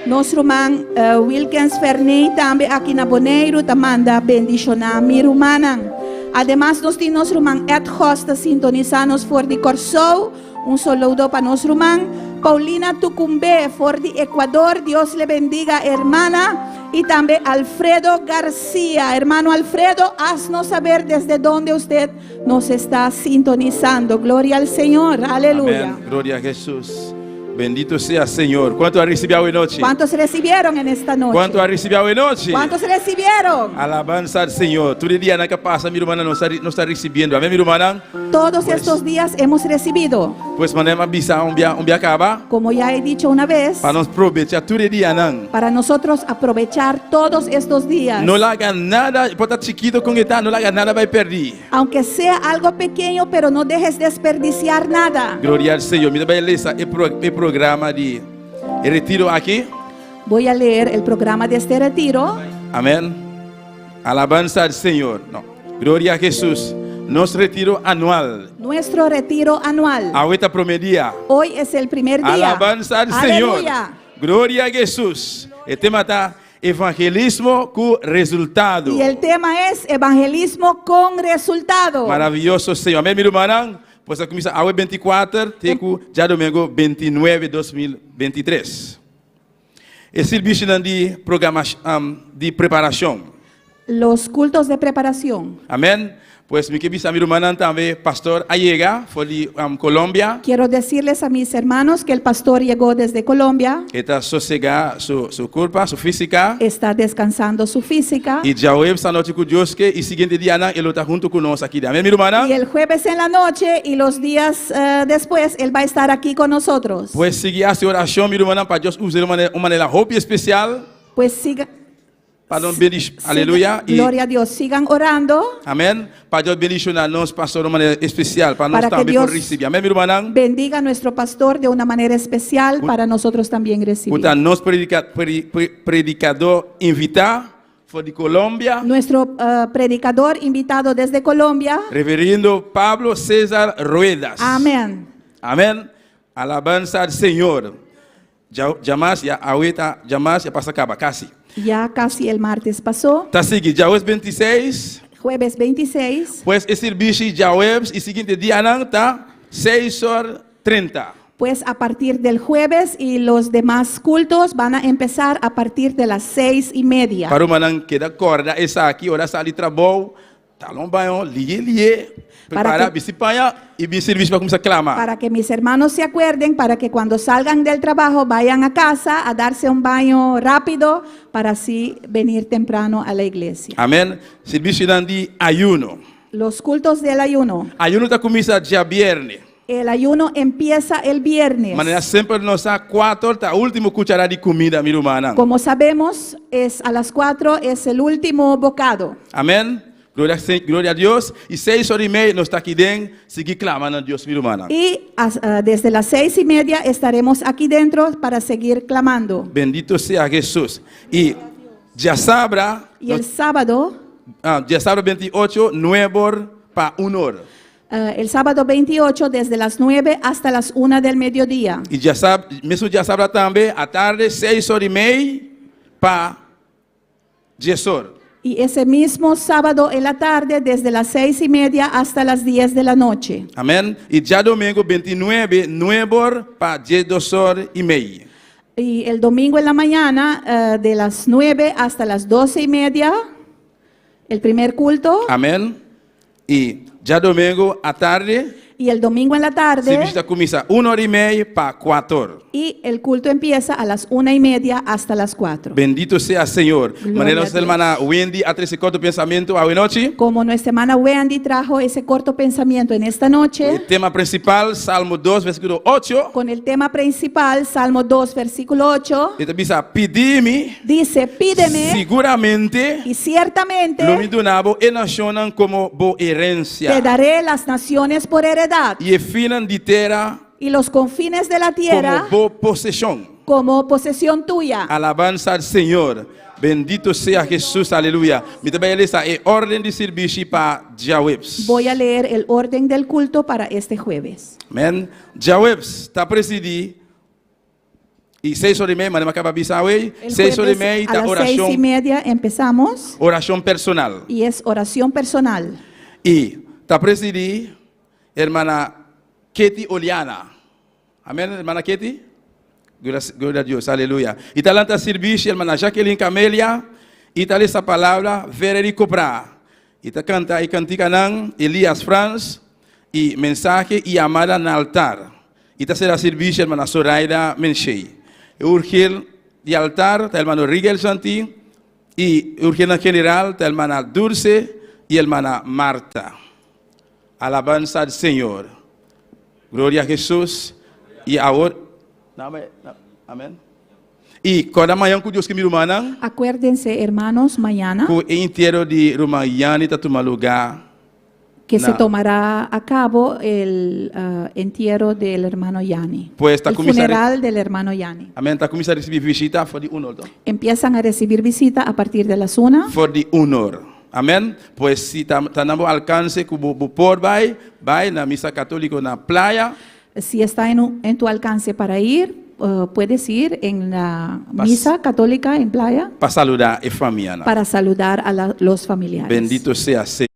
Nos ruman Wilkins Ferney tambe aki na Boneiru ta manda bendishoná mi rumannan. Ademas nos tin nos ruman Ed Hosta sintonisá nos for di Kòrsou. Un saludo pa nos ruman. Paulina Tucumbe for di Ecuador. Dios le bendiga, hermana. Y tambe Alfredo García. Hermano Alfredo, haznos saber desde dónde usted nos está sintonizando. Gloria al Señor. Aleluya. Amèn. Gloria a Hesus. Bendito sea Señor. Kuantu a risibí anochi? ¿Cuántos recibieron en esta noche? Kuantu a risibí anochi? ¿Cuántos recibieron? Alabansa na Señor. Tur dia ku a pasa, mi ruman, nos ta risibiendo. Amèn, mi ruman? Todos Pues- estos días hemos recibido. Pues manera m'a bisa un bia kaba Como ya he dicho una vez, pa nos probechá tur dianan. para nosotros aprovechar todos estos días. No laga nada, por ta chikitu ku ta, no laga nada bai pèrdí. Aunque sea algo pequeño, pero no dejes desperdiciar nada. Gloria na Señor. Mi ta bai lesa e programa di retiro aki. Voy a leer el programa de este retiro. Amèn. Alabansa na Señor. No. Gloria na Hesus. Nos retiro anual. Nuestro retiro anual. Awe ta promé dia. Hoy es el primer día. Alabansa na Señor. Aleluya. Gloria na Hesus. E tema ta evangelismo ku resultado. Y el tema es evangelismo con resultado. Maravioso Señor. Amèn, mi ruman? Pues a kuminsá awe 24, te ku djadumingu 29 di 2023. E servisio di programa di preparashon. Los cultos de preparación. Amèn. Pues mi ke bisa mi ruman tambe, pastor a yega, for di Colombia. Quiero decirles a mis hermanos que el pastor llegó desde Colombia. E ta sosegá su, su kurpa, su físika. Está descansando su física. I djaweps anochi ku Dios ke i siguiente dianan, e ta huntu ku nos aki. Amèn, mi ruman? Y el jueves en la noche y los días después, él va a estar aquí con nosotros. Pues sigui hasi orashon, mi ruman, pa Dios usa di un manera hopi espesial. Pues siga. Pa nos bendishoná, aleluya. I, Gloria a Dios. Sigan orando. Amèn. Pa Dios bendishoná nos pastor di un manera espesial, pa nos Para que tambe Dios por risibí. Amèn, mi ruman? Bendiga a nuestro pastor de una manera especial para nosotros también recibir. Ku ta nos predikadó invitá. for di Colombia. Nuestro predicador invitado desde Colombia. Reverendo Pablo César Ruedas. Amén. Amén. Alabansa al Señor. Djamas ya awe ta djamas ya pasa kaba kasi. Ya casi el martes pasó. Ta sigui djaweps 26. Jueves 26. Pues e sirbishi djaweps i siguiente dianan ta seis or 30. Pues a partir del jueves y los demas cultos van a empezar a partir de las 6:30. Pa rumannan keda kòrda esaki ora sali trabou, Tala un baño liye liye, prepara, bisti paña y bin sirbishi pa cuminsa clama. Para que mis hermanos se acuerden, para que cuando salgan del trabajo vayan a casa a darse un baño rápido para así venir temprano a la iglesia. Amen. Sirbishinan di ayuno. Los cultos del ayuno. Ayuno ta cuminsa djabierne. El ayuno empieza el viernes. Manera semper nos sa cuater ta ultimo cuchara di cumida, mi rumannan. Como sabemos, es a las cuatro es el ultimo bocado. Amen. Gloria, gloria a Dios. Y seis ora y mei nos ta aki den sigui clama na Dios, mi rumannan. Y desde las 6:30 estaremos aquí dentro para seguir clamando. Bendito sea Jesus. Y djasabra. Y el sábado. Djasabra 28, nuebor pa unor. El sábado 28 desde las 9 hasta las 1 del mediodía. Y djasab, mesun djasabra tambe, atarde seis or y mei pa dies or. Y ese mismo sábado en la tarde desde las 6:30 hasta las 10 de la noche. Amen. Y djadomingo 29, nuebor pa 12 or y mei. Y el domingo en la mañana de las 9 hasta las 12:30, el primer culto. Amen. Y djadomingo atardi. Y el domingo en la tarde. Servicio ta cuminsa un ora y mei pa cuator. Y el culto empieza a las 1:30 hasta las 4. Bendito sea Señor. Gloria Manera a nos Dios. hermana Wendy a trece corto pensamiento awe nochi. Como nuestra hermana Wendy trajo ese corto pensamiento en esta noche. E tema principal, Salmo 2, versículo 8. Con el tema principal, Salmo 2, versículo 8. E ta bisa, Pidi mi. Dice, Pídeme. Siguramente. Y ciertamente. Lo mi duna bo e nacionnan como bo herencia. Te daré las naciones por heredad. Y e finnan di tera. Y los confines de la tierra. Como bo posesion. Como posesión tuya. Alabanza al Señor. Bendito sea Jesús, aleluya. Mi ta bai lesa e orden di sirbishi pa djaweps. Voy a leer el orden del culto para este jueves. Amen. Djaweps ta presidi y seis ora y mei, manera mi a caba bisa awey, El seis ora y jueves mei a ta las seis y oracion, media empezamos oracion personal. y es oración personal. Y ta presidi hermana Ketty Oliana. Amen, hermana Ketty? Gloria a Dios, aleluya. Y ta lanta sirbishi hermana Jacqueline Camelia y ta lesa palabra Vereri Copra. Y ta canta e canticanan Elias Frans y mensahe y yamada na altar. Y ta sera sirbishi hermana Zoraida Menshey. E urgel di altar ta hermano Rigel Santi y e urgelnan general ta hermana Dulce y hermana Marta. Alabansa al Señor. Gloria a Jesus. Y awor, Amen. Y corda mañan cu Dios ke mi rumannan. Acuérdense, hermanos, mañana. Cu e entiero di ruman Yanni ta tuma lugar. Que se tomará a cabo el entiero del hermano Yanni. Pues ta El cuminsa funeral del hermano Yanni. Amen. Ta cuminsa ricibi visita for di un or, to? Empiezan a recibir visita a partir de las una. For di un or. Amen. Pues si ta ta na bo alcance cu bo bo por bay, bay na misa catolico na Playa. Si está en en tu alcance para ir, puedes ir en la misa católica en Playa. Pa saluda e famianan. Para saludar a la los familiares. Bendito sea Señor.